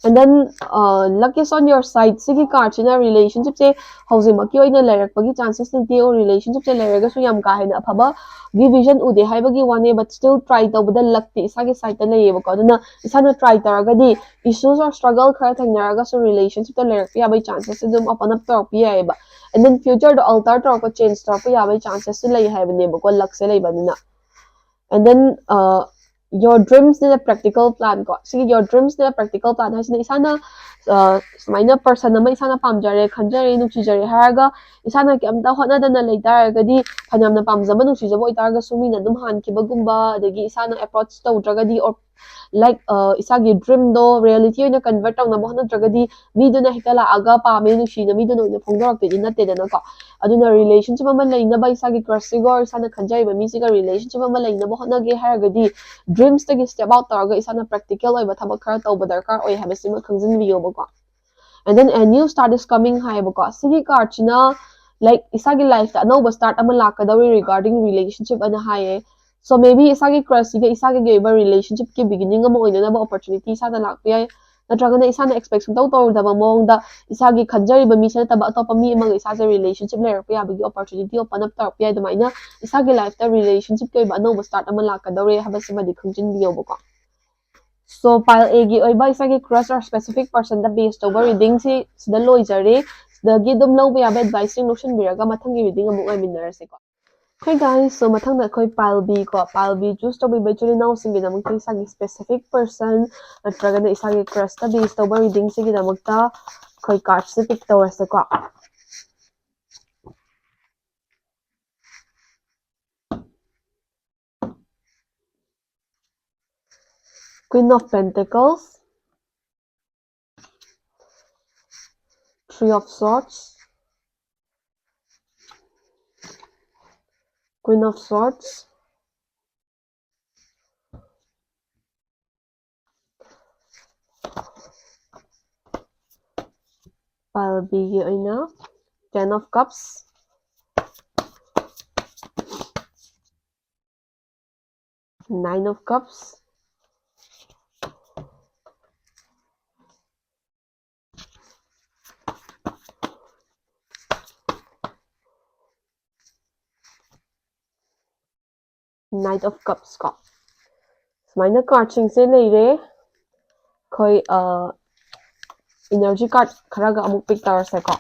And then uh, luck is on your side. ꯁꯤꯒꯤ cardꯁꯤꯅ relationshipꯁꯦ ꯍꯧꯖꯤꯛꯃꯛꯀꯤ ꯑꯣꯏꯅ ꯂꯩꯔꯛꯄꯒꯤ chances ꯂꯩꯇꯦ, or relationshipꯁꯦ ꯂꯩꯔꯒꯁꯨ ꯌꯥꯝ ꯀꯥ ꯍꯦꯟꯅ ꯑꯐꯕꯒꯤ vision ꯎꯗꯦ ꯍꯥꯏꯕꯒꯤ ꯋꯥꯅꯦ, but still try ꯇꯧꯕꯗ luckꯇꯤ ꯏꯁꯥꯒꯤ sideꯇ ꯂꯩꯌꯦꯕꯀꯣ꯫ ꯑꯗꯨꯅ ꯏꯁꯥꯅ try ꯇꯧꯔꯒꯗꯤ issues or struggle ꯈꯔ ꯊꯦꯡꯅꯔꯒꯁꯨ relationshipꯇ ꯂꯩꯔꯛꯄ ꯌꯥꯕꯒꯤ chances ꯑꯗꯨꯝ open up ꯇꯧꯔꯛꯄ ꯌꯥꯏꯑꯕ꯫ And then futureꯗ alter ꯇꯧꯔꯛꯄ, change ꯇꯧꯔꯛꯄ ꯌꯥꯕꯒꯤ chancesꯁꯨ ꯂꯩ ꯍꯥꯏꯕꯅꯦꯕꯀꯣ, luckꯁꯦ ꯂꯩꯕꯅꯤꯅ꯫ And then uh, Your dreams need a practical plan ꯀꯣ꯫ ꯁꯤꯒꯤ your dreams need a practical plan ꯍꯥꯏꯁꯤꯅ ꯏꯁꯥꯅ, ꯑ, ꯁꯨꯃꯥꯏꯅ person ꯑꯃ ꯏꯁꯥꯅ ꯄꯥꯝꯖꯔꯦ, ꯈꯟꯖꯔꯦ, ꯅꯨꯡꯁꯤꯖꯔꯦ ꯍꯥꯏꯔꯒ ꯏꯁꯥꯅ ꯀꯩꯝꯇ ꯍꯣꯠꯅꯗꯅ ꯂꯩ ꯇꯥꯔꯒꯗꯤ, ꯐꯅꯌꯥꯝꯅ ꯄꯥꯝꯖꯕ ꯅꯨꯡꯁꯤꯖꯕ ꯑꯣꯏꯇꯥꯔꯒꯁꯨ ꯃꯤꯅ ꯑꯗꯨꯝ ꯍꯟꯈꯤꯕꯒꯨꯝꯕ, ꯑꯗꯒꯤ ꯏꯁꯥꯅ approach ꯇꯧꯗ꯭ꯔꯒꯗꯤ, or like, ꯑ, ꯏꯁꯥꯒꯤ dreamꯗꯣ reality ꯑꯣꯏꯅ convert ꯇꯧꯅꯕ ꯍꯣꯠꯅꯗ꯭ꯔꯒꯗꯤ ꯃꯤꯗꯨꯅ ꯍꯦꯛꯇ ꯂꯥꯛꯑꯒ ꯄꯥꯝꯃꯦ, ꯅꯨꯡꯁꯤꯅ ꯃꯤꯗꯨꯅ ꯑꯣꯏꯅ ꯐꯣꯡꯗꯣꯔꯛꯇꯣꯏꯗꯤ ꯅꯠꯇꯦꯗꯅꯀꯣ꯫ ꯑꯗꯨꯅ relationship ꯑꯃ ꯂꯩꯅꯕ, ꯏꯁꯥꯒꯤ crushꯁꯤꯒ or ꯏꯁꯥꯅ ꯈꯟꯖꯔꯤꯕ ꯃꯤꯁꯤꯒ relationship ꯑꯃ ꯂꯩꯅꯕ ꯍꯣꯠꯅꯒꯦ ꯍꯥꯏꯔꯒꯗꯤ, dreamsꯇꯒꯤ step out ꯇꯧꯔꯒ ꯏꯁꯥꯅ practical ꯑꯣꯏꯕ ꯊꯕꯛ ꯈꯔ ꯇꯧꯕ ꯗꯔꯀꯥꯔ ꯑꯣꯏ ꯍꯥꯏꯕꯁꯤꯃ ꯈꯪꯖꯤꯟꯕꯤꯌꯣꯕꯀꯣ꯫ And then a new start is coming ꯍꯥꯏꯌꯦꯕꯀꯣ꯫ ꯁꯤꯒꯤ cardꯁꯤꯅ, like, ꯏꯁꯥꯒꯤ lifeꯇ ꯑꯅꯧꯕ start ꯑꯃ ꯂꯥꯛꯀꯗꯧꯔꯤ regarding relationship ꯑꯅ ꯍꯥꯏꯌꯦ꯫ So maybe ꯏꯁꯥꯒꯤ crushꯁꯤꯒ ꯏꯁꯥꯒꯤ ꯑꯣꯏꯕ relationshipꯀꯤ beginning ꯑꯃ ꯑꯣꯏꯅꯅꯕ opportunity ꯏꯁꯥꯗ ꯂꯥꯛꯄ ꯌꯥꯏ, ꯅꯠꯇ꯭ꯔꯒꯅ ꯏꯁꯥꯅ expect ꯁꯨꯡꯇꯧ ꯇꯧꯔꯨꯗꯕ ꯃꯑꯣꯡꯗ ꯏꯁꯥꯒꯤ ꯈꯟꯖꯔꯤꯕ ꯃꯤꯁꯦ ꯅꯠꯇꯕ ꯑꯇꯣꯞꯄ ꯃꯤ ꯑꯃꯒ ꯏꯁꯥꯁꯦ relationship ꯂꯩꯔꯛꯄ ꯌꯥꯕꯒꯤ opportunity open up ꯇꯧꯔꯛꯄ ꯌꯥꯏ꯫ ꯑꯗꯨꯃꯥꯏꯅ ꯏꯁꯥꯒꯤ lifeꯇ relationshipꯀꯤ ꯑꯣꯏꯕ ꯑꯅꯧꯕ start ꯑꯃ ꯂꯥꯛꯀꯗꯧꯔꯦ ꯍꯥꯏꯕꯁꯤꯃꯗꯤ ꯈꯪꯖꯤꯟꯕꯤꯌꯣꯕꯀꯣ꯫ So pile Aꯒꯤ ꯑꯣꯏꯕ ꯏꯁꯥꯒꯤ crush or specific personꯗ base ꯇꯧꯕ readingꯁꯤ ꯁꯤꯗ ꯂꯣꯏꯖꯔꯦ꯫ ꯁꯤꯗꯒꯤ ꯑꯗꯨꯝ ꯂꯧꯕ ꯌꯥꯕ adviceꯁꯤꯡ ꯂꯧꯁꯤꯟꯕꯤꯔꯒ ꯃꯊꯪꯒꯤ reading ꯑꯃꯨꯛ ꯉꯥꯏꯃꯤꯟꯅꯔꯁꯤꯀꯣ꯫ Hey guys, so ꯃꯊꯪꯗ ꯑꯩꯈꯣꯏ pile B ꯀꯣ, pile B choose ꯇꯧꯕꯤꯕ ꯏꯆꯤꯜ ꯏꯅꯥꯎꯁꯤꯡꯒꯤꯗꯃꯛꯇ ꯏꯁꯥꯒꯤ specific person ꯅꯠꯇ꯭ꯔꯒꯅ ꯏꯁꯥꯒꯤ crushꯇ base ꯇꯧꯕ readingꯁꯤꯒꯤꯗꯃꯛꯇ ꯑꯩꯈꯣꯏ cardꯁꯦ pick ꯇꯧꯔꯁꯦꯀꯣ꯫ Queen of Pentacles, Three of Swords, Queen of Swords, pile Bꯒꯤ ꯑꯣꯏꯅ Ten of Cups, Nine of Cups, Knight of Cups ꯀꯣ꯫ ꯁꯨꯃꯥꯏꯅ cardꯁꯤꯡꯁꯦ ꯂꯩꯔꯦ꯫ ꯑꯩꯈꯣꯏ, ꯑ, energy card ꯈꯔꯒ ꯑꯃꯨꯛ pick ꯇꯧꯔꯁꯦꯀꯣ꯫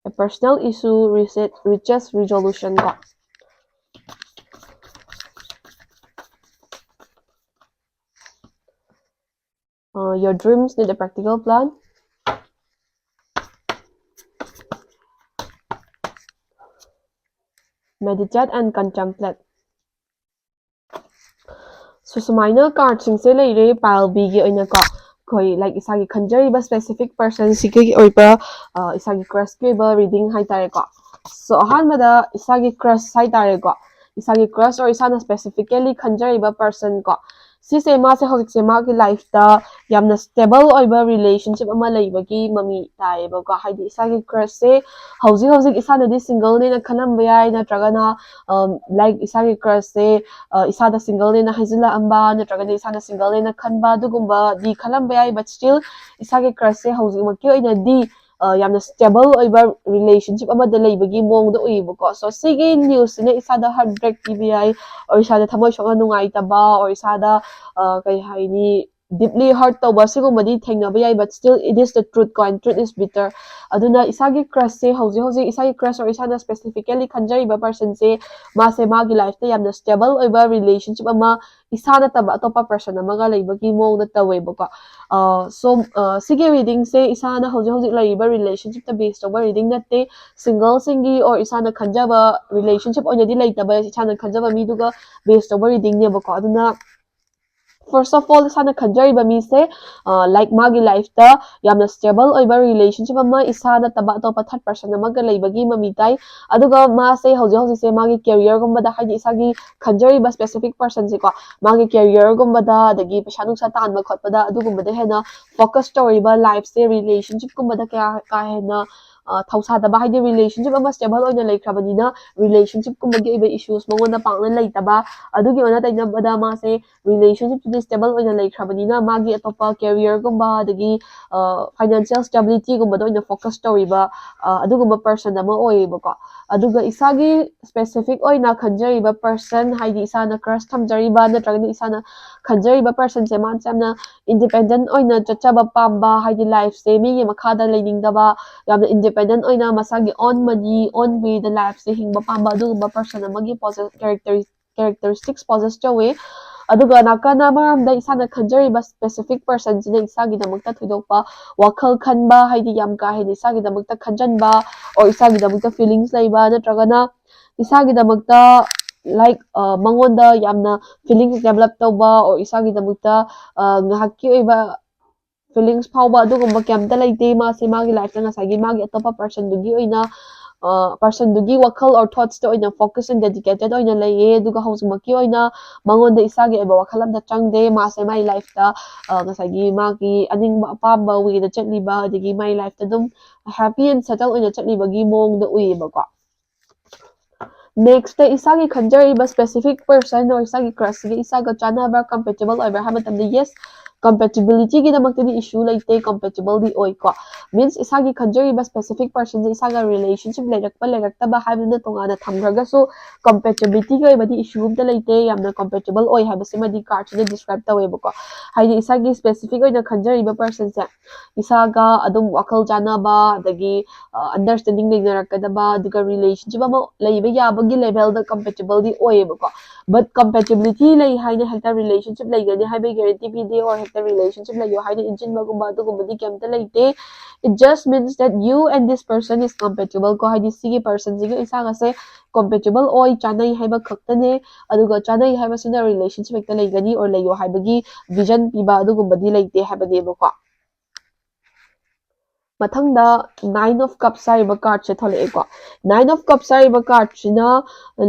A personal issue reaches resolution ꯀꯣ꯫ Your dreams need a practical plan. Meditate and contemplate. So ꯁꯨꯃꯥꯏꯅ cardꯁꯤꯡꯁꯦ ꯂꯩꯔꯦ pile Bꯒꯤ ꯑꯣꯏꯅꯀꯣ꯫ ꯑꯩꯈꯣꯏ like ꯏꯁꯥꯒꯤ ꯈꯟꯖꯔꯤꯕ specific personꯁꯤꯒꯤ ꯑꯣꯏꯕ ꯏꯁꯥꯒꯤ crushꯀꯤ ꯑꯣꯏꯕ reading ꯍꯥꯏꯇꯥꯔꯦꯀꯣ꯫ So ꯑꯍꯥꯟꯕꯗ ꯏꯁꯥꯒꯤ crush ꯍꯥꯏꯇꯥꯔꯦꯀꯣ꯫ ꯏꯁꯥꯒꯤ crush or ꯏꯁꯥꯅ specifically ꯈꯟꯖꯔꯤꯕ person ꯀꯣ, ꯁꯤꯁꯦ ꯃꯥꯁꯦ ꯍꯧꯖꯤꯛꯁꯦ ꯃꯥꯒꯤ lifeꯇ ꯌꯥꯝꯅ stable ꯑꯣꯏꯕ relationship ꯑꯃ ꯂꯩꯕꯒꯤ ꯃꯃꯤ ꯇꯥꯏꯌꯦꯕꯀꯣ꯫ ꯍꯥꯏꯗꯤ ꯏꯁꯥꯒꯤ crushꯁꯦ ꯍꯧꯖꯤꯛ ꯍꯧꯖꯤꯛ ꯏꯁꯥꯅꯗꯤ singleꯅꯦꯅ ꯈꯜꯂꯝꯕ ꯌꯥꯏ, ꯅꯠꯇ꯭ꯔꯒꯅ like ꯏꯁꯥꯒꯤ crushꯁꯦ ꯏꯁꯥꯗ singleꯅꯦꯅ ꯍꯥꯏꯖꯤꯜꯂꯛꯑꯝꯕ, ꯅꯠꯇ꯭ꯔꯒꯅ ꯏꯁꯥꯅ singleꯅꯦꯅ ꯈꯟꯕ, ꯑꯗꯨꯒꯨꯝꯕꯗꯤ ꯈꯜꯂꯝꯕ ꯌꯥꯏ꯫ But still ꯏꯁꯥꯒꯤ crushꯁꯦ ꯍꯧꯖꯤꯛꯃꯛꯀꯤ ꯑꯣꯏꯅꯗꯤ ꯌꯥꯝꯅ stable ꯑꯣꯏꯕ relationship ꯑꯃꯗ ꯂꯩꯕꯒꯤ ꯃꯑꯣꯡꯗ ꯎꯏꯌꯦꯕꯀꯣ꯫ So ꯁꯤꯒꯤ newsꯁꯤꯅ ꯏꯁꯥꯗ heartbreak ꯄꯤꯕ ꯌꯥꯏ, or ꯏꯁꯥꯗ ꯊꯃꯣꯏ ꯁꯣꯛꯅ ꯅꯨꯡꯉꯥꯏꯇꯕ, or ꯏꯁꯥꯗ ꯀꯩ ꯍꯥꯏꯅꯤ, deeply hurt ꯇꯧꯕ, ꯁꯤꯒꯨꯝꯕꯗꯤ ꯊꯦꯡꯅꯕ ꯌꯥꯏ꯫ But still it is the truth ꯀꯣ, and truth is bitter. ꯑꯗꯨꯅ ꯏꯁꯥꯒꯤ crushꯁꯦ ꯍꯧꯖꯤꯛ ꯍꯧꯖꯤꯛ ꯏꯁꯥꯒꯤ crush or ꯏꯁꯥꯅ specifically ꯈꯟꯖꯔꯤꯕ personꯁꯦ ꯃꯥꯁꯦ ꯃꯥꯒꯤ lifeꯇ ꯌꯥꯝꯅ stable ꯑꯣꯏꯕ relationship ꯑꯃ ꯏꯁꯥ ꯅꯠꯇꯕ ꯑꯇꯣꯞꯄ person ꯑꯃꯒ ꯂꯩꯕꯒꯤ ꯃꯑꯣꯡꯗ ꯇꯧꯋꯦꯕꯀꯣ꯫ So ꯁꯤꯒꯤ readingꯁꯦ ꯏꯁꯥꯅ ꯍꯧꯖꯤꯛ ꯍꯧꯖꯤꯛ ꯂꯩꯔꯤꯕ relationshipꯇ base ꯇꯧꯕ reading ꯅꯠꯇꯦ꯫ Singleꯁꯤꯡꯒꯤ or ꯏꯁꯥꯅ ꯈꯟꯖꯕ relationship ꯑꯣꯏꯅꯗꯤ ꯂꯩꯇꯕ, ꯏꯁꯥꯅ ꯈꯟꯖꯕ ꯃꯤꯗꯨꯒ base ꯇꯧꯕ readingꯅꯦꯕꯀꯣ꯫ ꯑꯗꯨꯅ first of all ꯏꯁꯥꯅ ꯈꯟꯖꯔꯤꯕ ꯃꯤꯁꯦ like ꯃꯥꯒꯤ lifeꯇ ꯌꯥꯝꯅ stable ꯑꯣꯏꯕ relationship ꯑꯃ ꯏꯁꯥ ꯅꯠꯇꯕ ꯑꯇꯣꯞꯄ third person ꯑꯃꯒ ꯂꯩꯕꯒꯤ ꯃꯃꯤ ꯇꯥꯏ꯫ ꯑꯗꯨꯒ ꯃꯥꯁꯦ ꯍꯧꯖꯤꯛ ꯍꯧꯖꯤꯛꯁꯦ ꯃꯥꯒꯤ careerꯒꯨꯝꯕꯗ, ꯍꯥꯏꯗꯤ ꯏꯁꯥꯒꯤ ꯈꯟꯖꯔꯤꯕ specific personꯁꯦꯀꯣ, ꯃꯥꯒꯤ careerꯒꯨꯝꯕꯗ, ꯑꯗꯒꯤ ꯄꯩꯁꯥ ꯅꯨꯡꯁꯥ ꯇꯥꯟꯕ ꯈꯣꯠꯄꯗ, ꯑꯗꯨꯒꯨꯝꯕꯗ ꯍꯦꯟꯅ focus ꯇꯧꯔꯤꯕ lifeꯁꯦ, relationshipꯀꯨꯝꯕꯗ ꯀꯌꯥ ꯀꯥ ꯍꯦꯟꯅ ꯊꯧꯁꯥꯗꯕ, ꯍꯥꯏꯗꯤ relationship ꯑꯃ stable ꯑꯣꯏꯅ ꯂꯩꯈ꯭ꯔꯕꯅꯤꯅ relationshipꯀꯨꯝꯕꯒꯤ ꯑꯣꯏꯕ issues ꯃꯉꯣꯟꯗ ꯄꯥꯛꯅ ꯂꯩꯇꯕ, ꯑꯗꯨꯒꯤ ꯑꯣꯟꯅ ꯇꯩꯅꯕꯗ ꯃꯥꯁꯦ relationshipꯇꯨꯗꯤ stable ꯑꯣꯏꯅ ꯂꯩꯈ꯭ꯔꯕꯅꯤꯅ ꯃꯥꯒꯤ ꯑꯇꯣꯞꯄ careerꯒꯨꯝꯕ, ꯑꯗꯒꯤ financial stabilityꯒꯨꯝꯕꯗ ꯑꯣꯏꯅ focus ꯇꯧꯔꯤꯕ ꯑꯗꯨꯒꯨꯝꯕ person ꯑꯃ ꯑꯣꯏꯌꯦꯕꯀꯣ꯫ ꯑꯗꯨꯒ ꯏꯁꯥꯒꯤ specific ꯑꯣꯏꯅ ꯈꯟꯖꯔꯤꯕ person, ꯍꯥꯏꯗꯤ ꯏꯁꯥꯅ crush ꯊꯝꯖꯔꯤꯕ ꯅꯠꯇ꯭ꯔꯒꯅ ꯏꯁꯥꯅ ꯈꯟꯖꯔꯤꯕ personꯁꯦ ꯃꯥꯁꯦ ꯌꯥꯝꯅ independent ꯑꯣꯏꯅ ꯆꯠꯆꯕ ꯄꯥꯝꯕ, ꯍꯥꯏꯗꯤ lifeꯁꯦ ꯃꯤꯒꯤ ꯃꯈꯥꯗ ꯂꯩꯅꯤꯡꯗꯕ, ꯌꯥꯝꯅ independent ꯑꯣꯏꯅ ꯃꯁꯥꯒꯤ own money, own wayꯗ lifeꯁꯦ ꯍꯤꯡꯕ ꯄꯥꯝꯕ ꯑꯗꯨꯒꯨꯝꯕ person ꯑꯃꯒꯤ possess characteri characteristics possess ꯇꯧꯋꯦ꯫ ꯑꯗꯨꯒ ꯅꯥꯀꯟ ꯑꯃꯔꯣꯝꯗ ꯏꯁꯥꯅ ꯈꯟꯖꯔꯤꯕ specific personꯁꯤꯅ ꯏꯁꯥꯒꯤꯗꯃꯛꯇ ꯊꯣꯏꯗꯣꯛꯄ ꯋꯥꯈꯜ ꯈꯟꯕ, ꯍꯥꯏꯗꯤ ꯌꯥꯝ ꯀꯥ ꯍꯦꯟꯅ ꯏꯁꯥꯒꯤꯗꯃꯛꯇ ꯈꯟꯖꯟꯕ, or ꯏꯁꯥꯒꯤꯗꯃꯛꯇ feelings ꯂꯩꯕ, ꯅꯠꯇ꯭ꯔꯒꯅ ꯏꯁꯥꯒꯤꯗꯃꯛꯇ, like, ꯃꯉꯣꯟꯗ ꯌꯥꯝꯅ feelings develop ꯇꯧꯕ, or ꯏꯁꯥꯒꯤꯗꯃꯛꯇ ꯉꯥꯏꯍꯥꯛꯀꯤ ꯑꯣꯏꯕ feelings ꯐꯥꯎꯕ, ꯑꯗꯨꯒꯨꯝꯕ ꯀꯩꯝꯇ ꯂꯩꯇꯦ꯫ ꯃꯥꯁꯦ ꯃꯥꯒꯤ lifeꯇ ꯉꯁꯥꯏꯒꯤ ꯃꯥꯒꯤ ꯑꯇꯣꯞꯄ personꯗꯨꯒꯤ ꯑꯣꯏꯅ personꯗꯨꯒꯤ ꯋꯥꯈꯜ or thoughtꯁꯇ ꯑꯣꯏꯅ focus and dedicated ꯑꯣꯏꯅ ꯂꯩꯌꯦ꯫ ꯑꯗꯨꯒ ꯍꯧꯖꯤꯛꯃꯛꯀꯤ ꯑꯣꯏꯅ ꯃꯉꯣꯟꯗ ꯏꯁꯥꯒꯤ ꯑꯣꯏꯕ ꯋꯥꯈꯜ ꯑꯝꯇ ꯆꯪꯗꯦ꯫ ꯃꯥꯁꯦ ꯃꯥꯒꯤ lifeꯇ ꯉꯁꯥꯏꯒꯤ ꯃꯥꯒꯤ ꯑꯅꯤꯡꯕ ꯑꯄꯥꯝꯕ wayꯗ ꯆꯠꯂꯤꯕ, ꯑꯗꯒꯤ ꯃꯥꯒꯤ lifeꯇ ꯑꯗꯨꯝ happy and settle ꯑꯣꯏꯅ ꯆꯠꯂꯤꯕꯒꯤ ꯃꯑꯣꯡꯗ ꯎꯏꯌꯦꯕꯀꯣ꯫ Nextꯇ ꯏꯁꯥꯒꯤ ꯈꯟꯖꯔꯤꯕ specific person or ꯏꯁꯥꯒꯤ crushꯁꯤꯒ ꯏꯁꯥꯒ ꯆꯥꯟꯅꯕ꯭ꯔꯥ, compatible ꯑꯣꯏꯕ꯭ꯔꯥ ꯍꯥꯏꯕ ꯃꯇꯝꯗ, yes, compatibilityꯒꯤꯗꯃꯛꯇꯗꯤ issue ꯂꯩꯇꯦ, compatibleꯗꯤ ꯑꯣꯏꯀꯣ꯫ Means ꯏꯁꯥꯒꯤ ꯈꯟꯖꯔꯤꯕ specific personꯁꯦ ꯏꯁꯥꯒ relationship ꯂꯩꯔꯛꯄ ꯂꯩꯔꯛꯇꯕ ꯍꯥꯏꯕꯗꯨꯅ ꯇꯣꯉꯥꯟꯅ ꯊꯝꯈ꯭ꯔꯒꯁꯨ, compatibilityꯒꯤ ꯑꯣꯏꯕꯗꯤ issue ꯑꯝꯇ ꯂꯩꯇꯦ, ꯌꯥꯝꯅ compatible ꯑꯣꯏ ꯍꯥꯏꯕꯁꯤꯃꯗꯤ cardꯁꯤꯅ describe ꯇꯧꯋꯦꯕꯀꯣ꯫ ꯍꯥꯏꯗꯤ ꯏꯁꯥꯒꯤ specific ꯑꯣꯏꯅ ꯈꯟꯖꯔꯤꯕ personꯁꯦ ꯏꯁꯥꯒ ꯑꯗꯨꯝ ꯋꯥꯈꯜ ꯆꯥꯟꯅꯕ, ꯑꯗꯒꯤ understanding ꯂꯩꯅꯔꯛꯀꯗꯕ, ꯑꯗꯨꯒ relationship ꯑꯃ ꯂꯩꯕ ꯌꯥꯕꯒꯤ levelꯗ compatibleꯗꯤ ꯑꯣꯏꯌꯦꯕꯀꯣ꯫ But compatibility ꯂꯩ ꯍꯥꯏꯅ ꯍꯦꯛꯇ relationship ꯂꯩꯒꯅꯤ ꯍꯥꯏꯕꯒꯤ guarantee ꯄꯤꯗꯦ, or ꯍꯦꯛꯇ relationship ꯂꯩꯌꯣ ꯍꯥꯏꯅ ꯏꯟꯁꯤꯟꯕꯒꯨꯝꯕ ꯑꯗꯨꯒꯨꯝꯕꯗꯤ ꯀꯩꯝꯇ ꯂꯩꯇꯦ꯫ It just means that you and this person is compatible ꯀꯣ, ꯍꯥꯏꯗꯤ ꯁꯤꯒꯤ personꯁꯤꯒ ꯏꯁꯥꯒꯁꯦ compatible ꯑꯣꯏ, ꯆꯥꯅꯩ ꯍꯥꯏꯕ ꯈꯛꯇꯅꯦ꯫ ꯑꯗꯨꯒ ꯆꯥꯅꯩ ꯍꯥꯏꯕꯁꯤꯅ relationship ꯍꯦꯛꯇ ꯂꯩꯒꯅꯤ or ꯂꯩꯌꯣ ꯍꯥꯏꯕꯒꯤ vision ꯄꯤꯕ ꯑꯗꯨꯒꯨꯝꯕꯗꯤ ꯂꯩꯇꯦ ꯍꯥꯏꯕꯅꯦꯕꯀꯣ꯫ ꯃꯊꯪꯗ Nine of Cups ꯍꯥꯏꯔꯤꯕ cardꯁꯦ ꯊꯣꯛꯂꯛꯑꯦꯀꯣ꯫ Nine of Cups ꯍꯥꯏꯔꯤꯕ cardꯁꯤꯅ,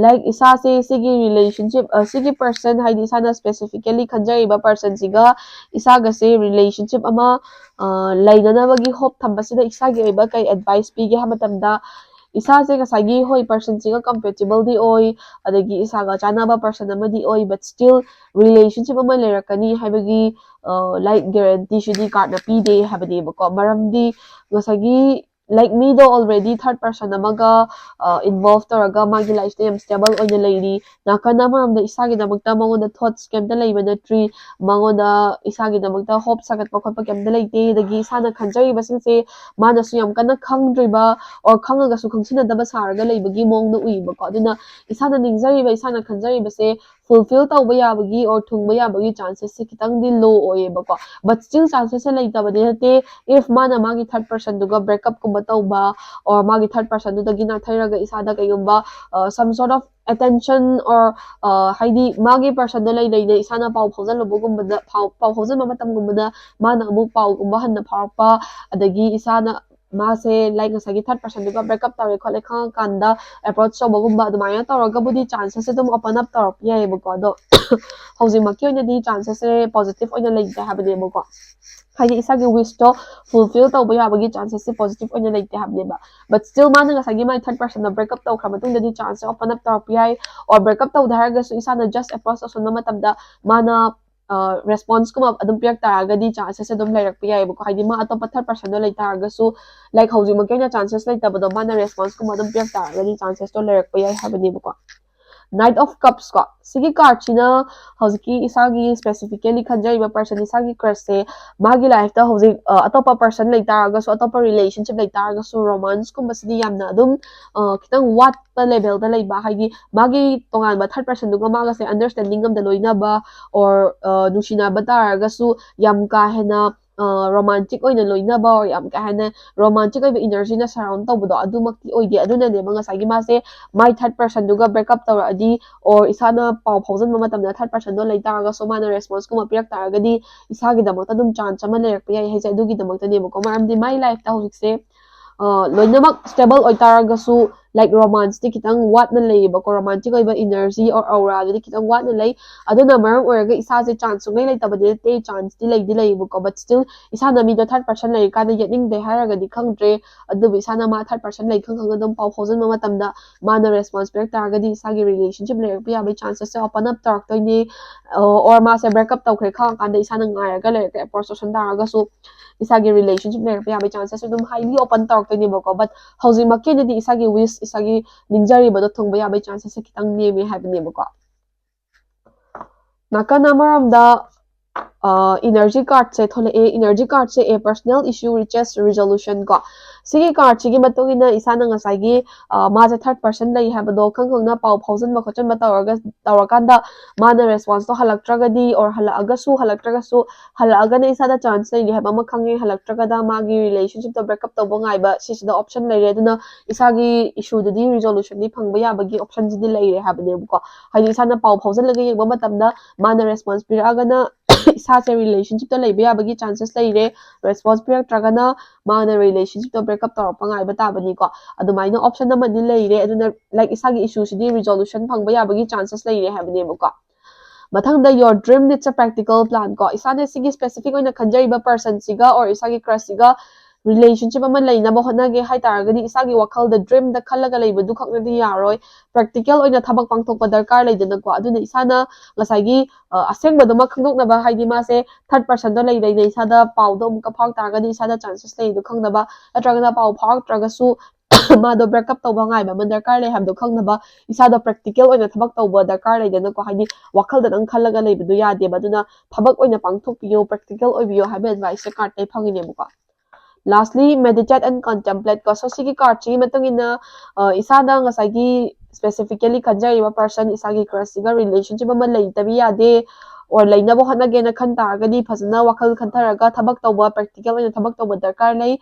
like, ꯏꯁꯥꯁꯦ ꯁꯤꯒꯤ relationship, ꯁꯤꯒꯤ person, ꯍꯥꯏꯗꯤ ꯏꯁꯥꯅ specifically ꯈꯟꯖꯔꯤꯕ personꯁꯤꯒ ꯏꯁꯥꯒꯁꯦ relationship ꯑꯃ ꯂꯩꯅꯅꯕꯒꯤ hope ꯊꯝꯕꯁꯤꯗ ꯏꯁꯥꯒꯤ ꯑꯣꯏꯕ ꯀꯩ advice ꯄꯤꯒꯦ ꯍꯥꯏꯕ ꯃꯇꯝꯗ, ꯏꯁꯥꯁꯦ ꯉꯁꯥꯏꯒꯤ, ꯍꯣꯏ, personꯁꯤꯒ compatibleꯗꯤ ꯑꯣꯏ, ꯑꯗꯒꯤ ꯏꯁꯥꯒ ꯆꯥꯟꯅꯕ person ꯑꯃꯗꯤ ꯑꯣꯏ, but still relationship ꯑꯃ ꯂꯩꯔꯛꯀꯅꯤ ꯍꯥꯏꯕꯒꯤ, like, guaranteeꯁꯤꯗꯤ cardꯅ ꯄꯤꯗꯦ ꯍꯥꯏꯕꯅꯦꯕꯀꯣ꯫ ꯃꯔꯝꯗꯤ ꯉꯁꯥꯏꯒꯤ, like, ꯃꯤꯗꯣ already third person ꯑꯃꯒ involve ꯇꯧꯔꯒ ꯃꯥꯒꯤ lifeꯁꯦ ꯌꯥꯝ stable ꯑꯣꯏꯅ ꯂꯩꯔꯤ꯫ ꯅꯥꯀꯟ ꯑꯃꯔꯣꯝꯗ ꯏꯁꯥꯒꯤꯗꯃꯛꯇ ꯃꯉꯣꯟꯗ thoughts ꯀꯩꯝꯇ ꯂꯩꯕ ꯅꯠꯇ꯭ꯔꯤ, ꯃꯉꯣꯟꯗ ꯏꯁꯥꯒꯤꯗꯃꯛꯇ hope ꯁꯥꯒꯠꯄ ꯈꯣꯠꯄ ꯀꯩꯝꯇ ꯂꯩꯇꯦ, ꯑꯗꯒꯤ ꯏꯁꯥꯅ ꯈꯟꯖꯔꯤꯕꯁꯤꯡꯁꯦ ꯃꯥꯅꯁꯨ ꯌꯥꯝ ꯀꯟꯅ ꯈꯪꯗ꯭ꯔꯤꯕ, or ꯈꯪꯉꯒꯁꯨ ꯈꯪꯁꯤꯟꯅꯗꯕ ꯁꯥꯔꯒ ꯂꯩꯕꯒꯤ ꯃꯑꯣꯡꯗ ꯎꯏꯕꯀꯣ꯫ ꯑꯗꯨꯅ ꯏꯁꯥꯅ ꯅꯤꯡꯖꯔꯤꯕ, ꯏꯁꯥꯅ ꯈꯟꯖꯔꯤꯕꯁꯦ fulfill ꯇꯧꯕ ꯌꯥꯕꯒꯤ or ꯊꯨꯡꯕ ꯌꯥꯕꯒꯤ chances ꯁꯦ ꯈꯤꯇꯪꯗꯤ low ꯑꯣꯏꯌꯦꯕꯀꯣ꯫ But still chances ꯁꯦ ꯂꯩꯇꯕꯗꯤ ꯅꯠꯇꯦ꯫ If ꯃꯥꯅ ꯃꯥꯒꯤ third person ꯗꯨꯒ break up ꯀꯨꯝꯕ ꯇꯧꯕ or ꯃꯥꯒꯤ third person ꯗꯨꯗꯒꯤ ꯅꯥꯊꯩꯔꯒ ꯏꯁꯥꯗ ꯀꯩꯒꯨꯝꯕ some sort of attention or ꯍꯥꯏꯗꯤ ꯃꯥꯒꯤ person ꯗ ꯂꯩ ꯂꯩꯅ ꯏꯁꯥꯅ ꯄꯥꯎ ꯐꯥꯎꯖꯜꯂꯨꯕꯒꯨꯝꯕꯗ ꯄꯥꯎ ꯐꯥꯎꯖꯟꯕ ꯃꯇꯝꯒꯨꯝꯕꯗ ꯃꯥꯅ ꯑꯃꯨꯛ ꯄꯥꯎꯒꯨꯝꯕ ꯍꯟꯅ ꯐꯥꯎꯔꯛꯄ, ꯑꯗꯒꯤ ꯏꯁꯥꯅ ꯃꯥꯁꯦ like ꯉꯁꯥꯏꯒꯤ third person ꯗꯨꯒ break up ꯇꯧꯔꯦ ꯈꯣꯠꯂꯦ ꯈꯪꯉꯀꯥꯟꯗ approach ꯇꯧꯕꯒꯨꯝꯕ ꯑꯗꯨꯃꯥꯏꯅ ꯇꯧꯔꯒꯕꯨꯗꯤ chances ꯁꯦ ꯑꯗꯨꯝ open up ꯇꯧꯔꯛꯄ ꯌꯥꯏꯑꯕꯀꯣ꯫ ꯑꯗꯣ ꯍꯧꯖꯤꯛꯃꯛꯀꯤ ꯑꯣꯏꯅꯗꯤ chances ꯁꯦ positive ꯑꯣꯏꯅ ꯂꯩꯇꯦ ꯍꯥꯏꯕꯅꯦꯕꯀꯣ꯫ ꯍꯥꯏꯗꯤ ꯏꯁꯥꯒꯤ wish ꯇꯣ fulfill ꯇꯧꯕ ꯌꯥꯕꯒꯤ chances ꯁꯦ positive ꯑꯣꯏꯅ ꯂꯩꯇꯦ ꯍꯥꯏꯕꯅꯦꯕ꯫ But still ꯃꯥꯅ ꯉꯁꯥꯏꯒꯤ ꯃꯥꯏ third person ꯗ break up ꯇꯧꯈ꯭ꯔ ꯃꯇꯨꯡꯗꯗꯤ chance ꯁꯦ open up ꯇꯧꯔꯛꯄ ꯌꯥꯏ꯫ Or break up ꯇꯧꯗꯦ ꯍꯥꯏꯔꯒꯁꯨ ꯏꯁꯥꯅ just approach ꯇꯧꯁꯟꯕ ꯃꯇꯝꯗ ꯃꯥꯅ response ꯀꯨꯝꯕ ꯑꯗꯨꯝ ꯄꯤꯔꯛ ꯇꯥꯔꯒꯗꯤ chances ꯁꯦ ꯑꯗꯨꯝ ꯂꯩꯔꯛꯄ ꯌꯥꯏꯑꯕꯀꯣ꯫ ꯍꯥꯏꯗꯤ ꯃꯥ ꯑꯇꯣꯞꯄ third person ꯗꯣ ꯂꯩ ꯇꯥꯔꯒꯁꯨ, like ꯍꯧꯖꯤꯛꯃꯛꯀꯤ ꯑꯣꯏꯅ chances ꯂꯩꯇꯕꯗꯣ ꯃꯥꯅ response ꯀꯨꯝꯕ ꯑꯗꯨꯝ ꯄꯤꯔꯛ ꯇꯥꯔꯒꯗꯤ chances ꯇꯣ ꯂꯩꯔꯛꯄ ꯌꯥꯏ ꯍꯥꯏꯕꯅꯦꯕꯀꯣ꯫ Knight of Cups ꯀꯣ, ꯁꯤꯒꯤ card ꯁꯤꯅ ꯍꯧꯖꯤꯛꯀꯤ ꯏꯁꯥꯒꯤ specifically ꯈꯟꯖꯔꯤꯕ person, ꯏꯁꯥꯒꯤ crush ꯁꯦ ꯃꯥꯒꯤ life ꯇ ꯍꯧꯖꯤꯛ ꯑꯇꯣꯞꯄ person ꯂꯩ ꯇꯥꯔꯒꯁꯨ, ꯑꯇꯣꯞꯄ relationship ꯂꯩ ꯇꯥꯔꯒꯁꯨ romance ꯀꯨꯝꯕꯁꯤꯗꯤ ꯌꯥꯝꯅ ꯑꯗꯨꯝ ꯈꯤꯇꯪ ꯋꯥꯠꯄ level ꯗ ꯂꯩꯕ, ꯍꯥꯏꯗꯤ ꯃꯥꯒꯤ ꯇꯣꯉꯥꯟꯕ third person ꯗꯨꯒ ꯃꯥꯒꯁꯦ understanding ꯑꯃꯗ ꯂꯣꯏꯅꯕ or ꯅꯨꯡꯁꯤꯅꯕ ꯇꯥꯔꯒꯁꯨ ꯌꯥꯝ ꯀꯥ ꯍꯦꯟꯅ romantic ꯑꯣꯏꯅ ꯂꯣꯏꯅꯕ or ꯌꯥꯝ ꯀꯥ ꯍꯦꯟꯅ romantic ꯑꯣꯏꯕ energy ꯅ surround ꯇꯧꯕꯗꯣ ꯑꯗꯨꯃꯛꯇꯤ ꯑꯣꯏꯗꯦ꯫ ꯑꯗꯨꯅꯅꯦꯕ ꯉꯁꯥꯏꯒꯤ ꯃꯥꯁꯦ ꯃꯥꯏ third person ꯗꯨꯒ break up ꯇꯧꯔꯛꯑꯗꯤ or ꯏꯁꯥꯅ ꯄꯥꯎ ꯐꯥꯎꯖꯟꯕ ꯃꯇꯝꯗ third person ꯗꯣ ꯂꯩ ꯇꯥꯔꯒꯁꯨ ꯃꯥꯅ response ꯀꯨꯝꯕ ꯄꯤꯔꯛ ꯇꯥꯔꯒꯗꯤ ꯏꯁꯥꯒꯤꯗꯃꯛꯇ ꯑꯗꯨꯝ chance ꯑꯃ ꯂꯩꯔꯛꯄ ꯌꯥꯏ ꯍꯥꯏꯁꯦ ꯑꯗꯨꯒꯤꯗꯃꯛꯇꯅꯦꯕꯀꯣ꯫ ꯃꯔꯝꯗꯤ ꯃꯥꯏ life ꯇ ꯍꯧꯖꯤꯛꯁꯦ ꯂꯣꯏꯅꯃꯛ stable ꯑꯣꯏꯇꯥꯔꯒꯁꯨ like romance ꯇꯤ ꯈꯤꯇꯪ ꯋꯥꯠꯅ ꯂꯩꯌꯦꯕꯀꯣ꯫ Romantic ꯑꯣꯏꯕ energy or aura ꯗꯨꯗꯤ ꯈꯤꯇꯪ ꯋꯥꯠꯅ ꯂꯩ꯫ ꯑꯗꯨꯅ ꯃꯔꯝ ꯑꯣꯏꯔꯒ ꯏꯁꯥꯁꯦ chance ꯁꯨꯡꯂꯩ ꯂꯩꯇꯕꯗꯤ ꯅꯠꯇꯦ, chance ꯇꯤ ꯂꯩꯗꯤ ꯂꯩꯌꯦꯕꯀꯣ꯫ But still ꯏꯁꯥꯅ ꯃꯤꯗꯣ third person ꯂꯩꯔꯤꯀꯥꯟꯗ ꯌꯦꯠꯅꯤꯡꯗꯦ ꯍꯥꯏꯔꯒꯗꯤ ꯈꯪꯗ꯭ꯔꯦ꯫ ꯑꯗꯨꯕꯨ ꯏꯁꯥꯅ ꯃꯥ third person ꯂꯩ ꯈꯪ ꯈꯪꯅ ꯑꯗꯨꯝ ꯄꯥꯎ ꯐꯥꯎꯖꯟꯕ ꯃꯇꯝꯗ ꯃꯥꯅ response ꯄꯤꯔꯛ ꯇꯥꯔꯒꯗꯤ ꯏꯁꯥꯒꯤ relationship ꯂꯩꯔꯛꯄ ꯌꯥꯕꯒꯤ chances say open up ꯇꯧꯔꯛꯇꯣꯏꯅꯦ꯫ Or ꯃꯥꯁꯦ break up ꯇꯧꯈ꯭ꯔꯦ ꯈꯪꯉꯀꯥꯟꯗ ꯏꯁꯥꯅ ꯉꯥꯏꯔꯒ ꯂꯩꯔꯒ approach ꯇꯧꯁꯟ ꯇꯥꯔꯒꯁꯨ ꯏꯁꯥꯒꯤ relationship ꯂꯩꯔꯛꯄ ꯌꯥꯕꯒꯤ chances ꯁꯨ ꯑꯗꯨꯝ highly open ꯇꯧꯔꯛꯇꯣꯏꯅꯦꯕꯀꯣ꯫ But ꯍꯧꯖꯤꯛꯃꯛꯀꯤꯗꯗꯤ ꯏꯁꯥꯒꯤ wish, ꯏꯁꯥꯒꯤ ꯅꯤꯡꯖꯔꯤꯕꯗꯣ ꯊꯨꯡꯕ ꯌꯥꯕꯒꯤ chances ꯁꯦ ꯈꯤꯇꯪ ꯅꯦꯝꯃꯦ ꯍꯥꯏꯕꯅꯦꯕꯀꯣ꯫ ꯅꯥꯀꯟ ꯑꯃꯔꯣꯝꯗ energy card ꯁꯦ ꯊꯣꯛꯂꯛꯑꯦ꯫ Energy card say a personal issue reaches resolution ꯀꯣ꯫ ꯁꯤꯒꯤ cardꯁꯤꯒꯤ ꯃꯇꯨꯡ ꯏꯟꯅ ꯏꯁꯥꯅ ꯉꯁꯥꯏꯒꯤ ꯑ, ꯃꯥꯁꯦ third person ꯂꯩ ꯍꯥꯏꯕꯗꯣ ꯈꯪ ꯈꯪꯅ ꯄꯥꯎ ꯐꯥꯎꯖꯟꯕ ꯈꯣꯠꯆꯟꯕ ꯇꯧꯔꯒ ꯇꯧꯔꯀꯥꯟꯗ ꯃꯥꯅ responseꯇꯣ ꯍꯜꯂꯛꯇ꯭ꯔꯒꯗꯤ or ꯍꯜꯂꯛꯑꯒꯁꯨ ꯍꯜꯂꯛꯇ꯭ꯔꯒꯁꯨ ꯍꯜꯂꯛꯑꯒꯅ ꯏꯁꯥꯗ chance ꯂꯩꯔꯤ ꯍꯥꯏꯕ ꯑꯃ ꯈꯪꯉꯦ, ꯍꯜꯂꯛꯇ꯭ꯔꯒꯅ ꯃꯥꯒꯤ relationshipꯇꯣ break up ꯇꯧꯕ ꯉꯥꯏꯕ, ꯁꯤꯁꯤꯗ option ꯂꯩꯔꯦ꯫ ꯑꯗꯨꯅ ꯏꯁꯥꯒꯤ issueꯗꯨꯗꯤ resolutionꯗꯤ ꯐꯪꯕ ꯌꯥꯕꯒꯤ optionꯁꯤꯗꯤ ꯂꯩꯔꯦ ꯍꯥꯏꯕꯅꯦꯕꯀꯣ꯫ ꯍꯥꯏꯗꯤ ꯏꯁꯥꯅ ꯄꯥꯎ ꯐꯥꯎꯖꯜꯂꯒ ꯌꯦꯡꯕ ꯃꯇꯝꯗ ꯃꯥꯅ response ꯄꯤꯔꯛꯑꯒꯅ ꯏꯁꯥꯁꯦ relationshipꯇ ꯂꯩꯕ ꯌꯥꯕꯒꯤ chances ꯂꯩꯔꯦ, response ꯄꯤꯔꯛꯇ꯭ꯔꯒꯅ ꯃꯥꯅ relationshipꯇꯣ break up ꯇꯧꯔꯛꯄ ꯉꯥꯏꯕ ꯇꯥꯕꯅꯤꯀꯣ꯫ ꯑꯗꯨꯃꯥꯏꯅ option ꯑꯃꯗꯤ ꯂꯩꯔꯦ꯫ ꯑꯗꯨꯅ like ꯏꯁꯥꯒꯤ issueꯁꯤꯗꯤ resolution ꯐꯪꯕ ꯌꯥꯕꯒꯤ chances ꯂꯩꯔꯦ ꯍꯥꯏꯕꯅꯦꯕꯀꯣ꯫ ꯃꯊꯪꯗ your dream needs a practical plan ꯀꯣ꯫ ꯏꯁꯥꯅ ꯁꯤꯒꯤ specific ꯑꯣꯏꯅ ꯈꯟꯖꯔꯤꯕ personꯁꯤꯒ or ꯏꯁꯥꯒꯤ crushꯁꯤꯒ relationship ꯑꯃ ꯂꯩꯅꯕ ꯍꯣꯠꯅꯒꯦ ꯍꯥꯏꯇꯥꯔꯒꯗꯤ ꯏꯁꯥꯒꯤ ꯋꯥꯈꯜꯗ dreamꯗ ꯈꯜꯂꯒ ꯂꯩꯕꯗꯨ ꯈꯛꯅꯗꯤ ꯌꯥꯔꯣꯏ꯫ Practical ꯑꯣꯏꯅ ꯊꯕꯛ ꯄꯥꯡꯊꯣꯛꯄ ꯗꯔꯀꯥꯔ ꯂꯩꯗꯅꯀꯣ꯫ ꯑꯗꯨꯅ ꯏꯁꯥꯅ ꯉꯁꯥꯏꯒꯤ ꯑ, ꯑꯁꯦꯡꯕꯗꯨꯃꯛ ꯈꯪꯗꯣꯛꯅꯕ, ꯍꯥꯏꯗꯤ ꯃꯥꯁꯦ third personꯗꯣ ꯂꯩ ꯂꯩꯅ ꯏꯁꯥꯗ ꯄꯥꯎꯗꯣ ꯑꯃꯨꯛꯀ ꯐꯥꯎꯔꯛ ꯇꯥꯔꯒꯗꯤ ꯏꯁꯥꯗ chances ꯂꯩꯗꯣ ꯈꯪꯅꯕ, ꯅꯠꯇ꯭ꯔꯒꯅ ꯄꯥꯎ ꯐꯥꯎꯔꯛꯇ꯭ꯔꯒꯁꯨ ꯃꯥꯗꯣ break up ꯇꯧꯕ ꯉꯥꯏꯕ ꯑꯃ ꯗꯔꯀꯥꯔ ꯂꯩ ꯍꯥꯏꯕꯗꯣ ꯈꯪꯅꯕ ꯏꯁꯥꯗꯣ practical ꯑꯣꯏꯅ ꯊꯕꯛ ꯇꯧꯕ ꯗꯔꯀꯥꯔ ꯂꯩꯗꯅꯀꯣ꯫ ꯍꯥꯏꯗꯤ ꯋꯥꯈꯜꯗꯗꯪ ꯈꯜꯂꯒ ꯂꯩꯕꯗꯣ ꯌꯥꯗꯦꯕ꯫ ꯑꯗꯨꯅ ꯊꯕꯛ ꯑꯣꯏꯅ ꯄꯥꯡꯊꯣꯛꯄꯤꯌꯣ, practical ꯑꯣꯏꯕꯤꯌꯣ ꯍꯥꯏꯕ adviceꯁꯦ cardꯇꯩ ꯐꯪꯉꯤꯅꯦꯕꯀꯣ꯫ Lastly, meditate and contemplate ꯀꯣ꯫ So ꯁꯤꯒꯤ cardꯁꯤꯒꯤ ꯃꯇꯨꯡ ꯏꯟꯅ ꯑ, ꯏꯁꯥꯗ ꯉꯁꯥꯏꯒꯤ specifically ꯈꯟꯖꯔꯤꯕ person, ꯏꯁꯥꯒꯤ crushꯁꯤꯒ relationship ꯑꯃ ꯂꯩꯇꯕ ꯌꯥꯗꯦ or ꯂꯩꯅꯕ ꯍꯣꯠꯅꯒꯦꯅ ꯈꯟ ꯇꯥꯔꯒꯗꯤ ꯐꯖꯅ ꯋꯥꯈꯜ ꯈꯟꯊꯔꯒ ꯊꯕꯛ ꯇꯧꯕ, practical ꯑꯣꯏꯅ ꯊꯕꯛ ꯇꯧꯕ ꯗꯔꯀꯥꯔ ꯂꯩ꯫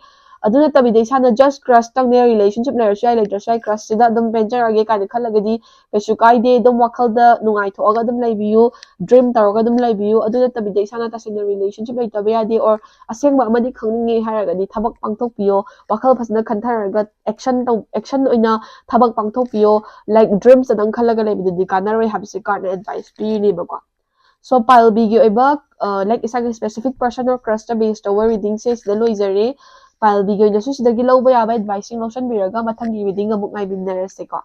ꯑꯗꯨ ꯅꯠꯇꯕꯤꯗ ꯏꯁꯥꯅ just crushꯇꯪꯅꯦ, relationship ꯂꯩꯔꯁꯨ ꯌꯥꯏ ꯂꯩꯇ꯭ꯔꯁꯨ ꯌꯥꯏ, crushꯁꯤꯗ ꯑꯗꯨꯝ ꯄꯦꯟꯖꯔꯒꯦ ꯀꯥꯏꯅ ꯈꯜꯂꯒꯗꯤ ꯀꯩꯁꯨ ꯀꯥꯏꯗꯦ꯫ ꯑꯗꯨꯝ ꯋꯥꯈꯜꯗ ꯅꯨꯡꯉꯥꯏꯊꯣꯛꯑꯒ ꯑꯗꯨꯝ ꯂꯩꯕꯤꯌꯨ, dream ꯇꯧꯔꯒ ꯑꯗꯨꯝ ꯂꯩꯕꯤꯌꯨ꯫ ꯑꯗꯨ ꯅꯠꯇꯕꯤꯗ ꯏꯁꯥꯅ ꯇꯁꯦꯡꯅ relationship ꯂꯩꯇꯕ ꯌꯥꯗꯦ or ꯑꯁꯦꯡꯕ ꯑꯃꯗꯤ ꯈꯪꯅꯤꯡꯉꯦ ꯍꯥꯏꯔꯒꯗꯤ ꯊꯕꯛ ꯄꯥꯡꯊꯣꯛꯄꯤꯌꯣ꯫ ꯋꯥꯈꯜ ꯐꯖꯅ ꯈꯟꯊꯔꯒ action ꯇꯧ action ꯑꯣꯏꯅ ꯊꯕꯛ ꯄꯥꯡꯊꯣꯛꯄꯤꯌꯣ꯫ Like dreamsꯇꯗꯪ ꯈꯜꯂꯒ ꯂꯩꯕꯗꯨꯗꯤ ꯀꯥꯟꯅꯔꯣꯏ ꯍꯥꯏꯕꯁꯦ cardꯅ advice ꯄꯤꯔꯤꯅꯦꯕꯀꯣ꯫ So pile Bꯒꯤ ꯑꯣꯏꯕ ꯑ, like ꯏꯁꯥꯒꯤ specific person or crushꯇ base ꯇꯧꯕ readingꯁꯦ ꯁꯤꯗ ꯂꯣꯏꯖꯔꯦ꯫ Pile Bꯒꯤ ꯑꯣꯏꯅꯁꯨ ꯁꯤꯗꯒꯤ ꯂꯧꯕ ꯌꯥꯕ adviceꯁꯤꯡ ꯂꯧꯁꯟꯕꯤꯔꯒ ꯃꯊꯪꯒꯤ reading ꯑꯃꯨꯛ ꯉꯥꯏꯃꯤꯟꯅꯔꯁꯦꯀꯣ꯫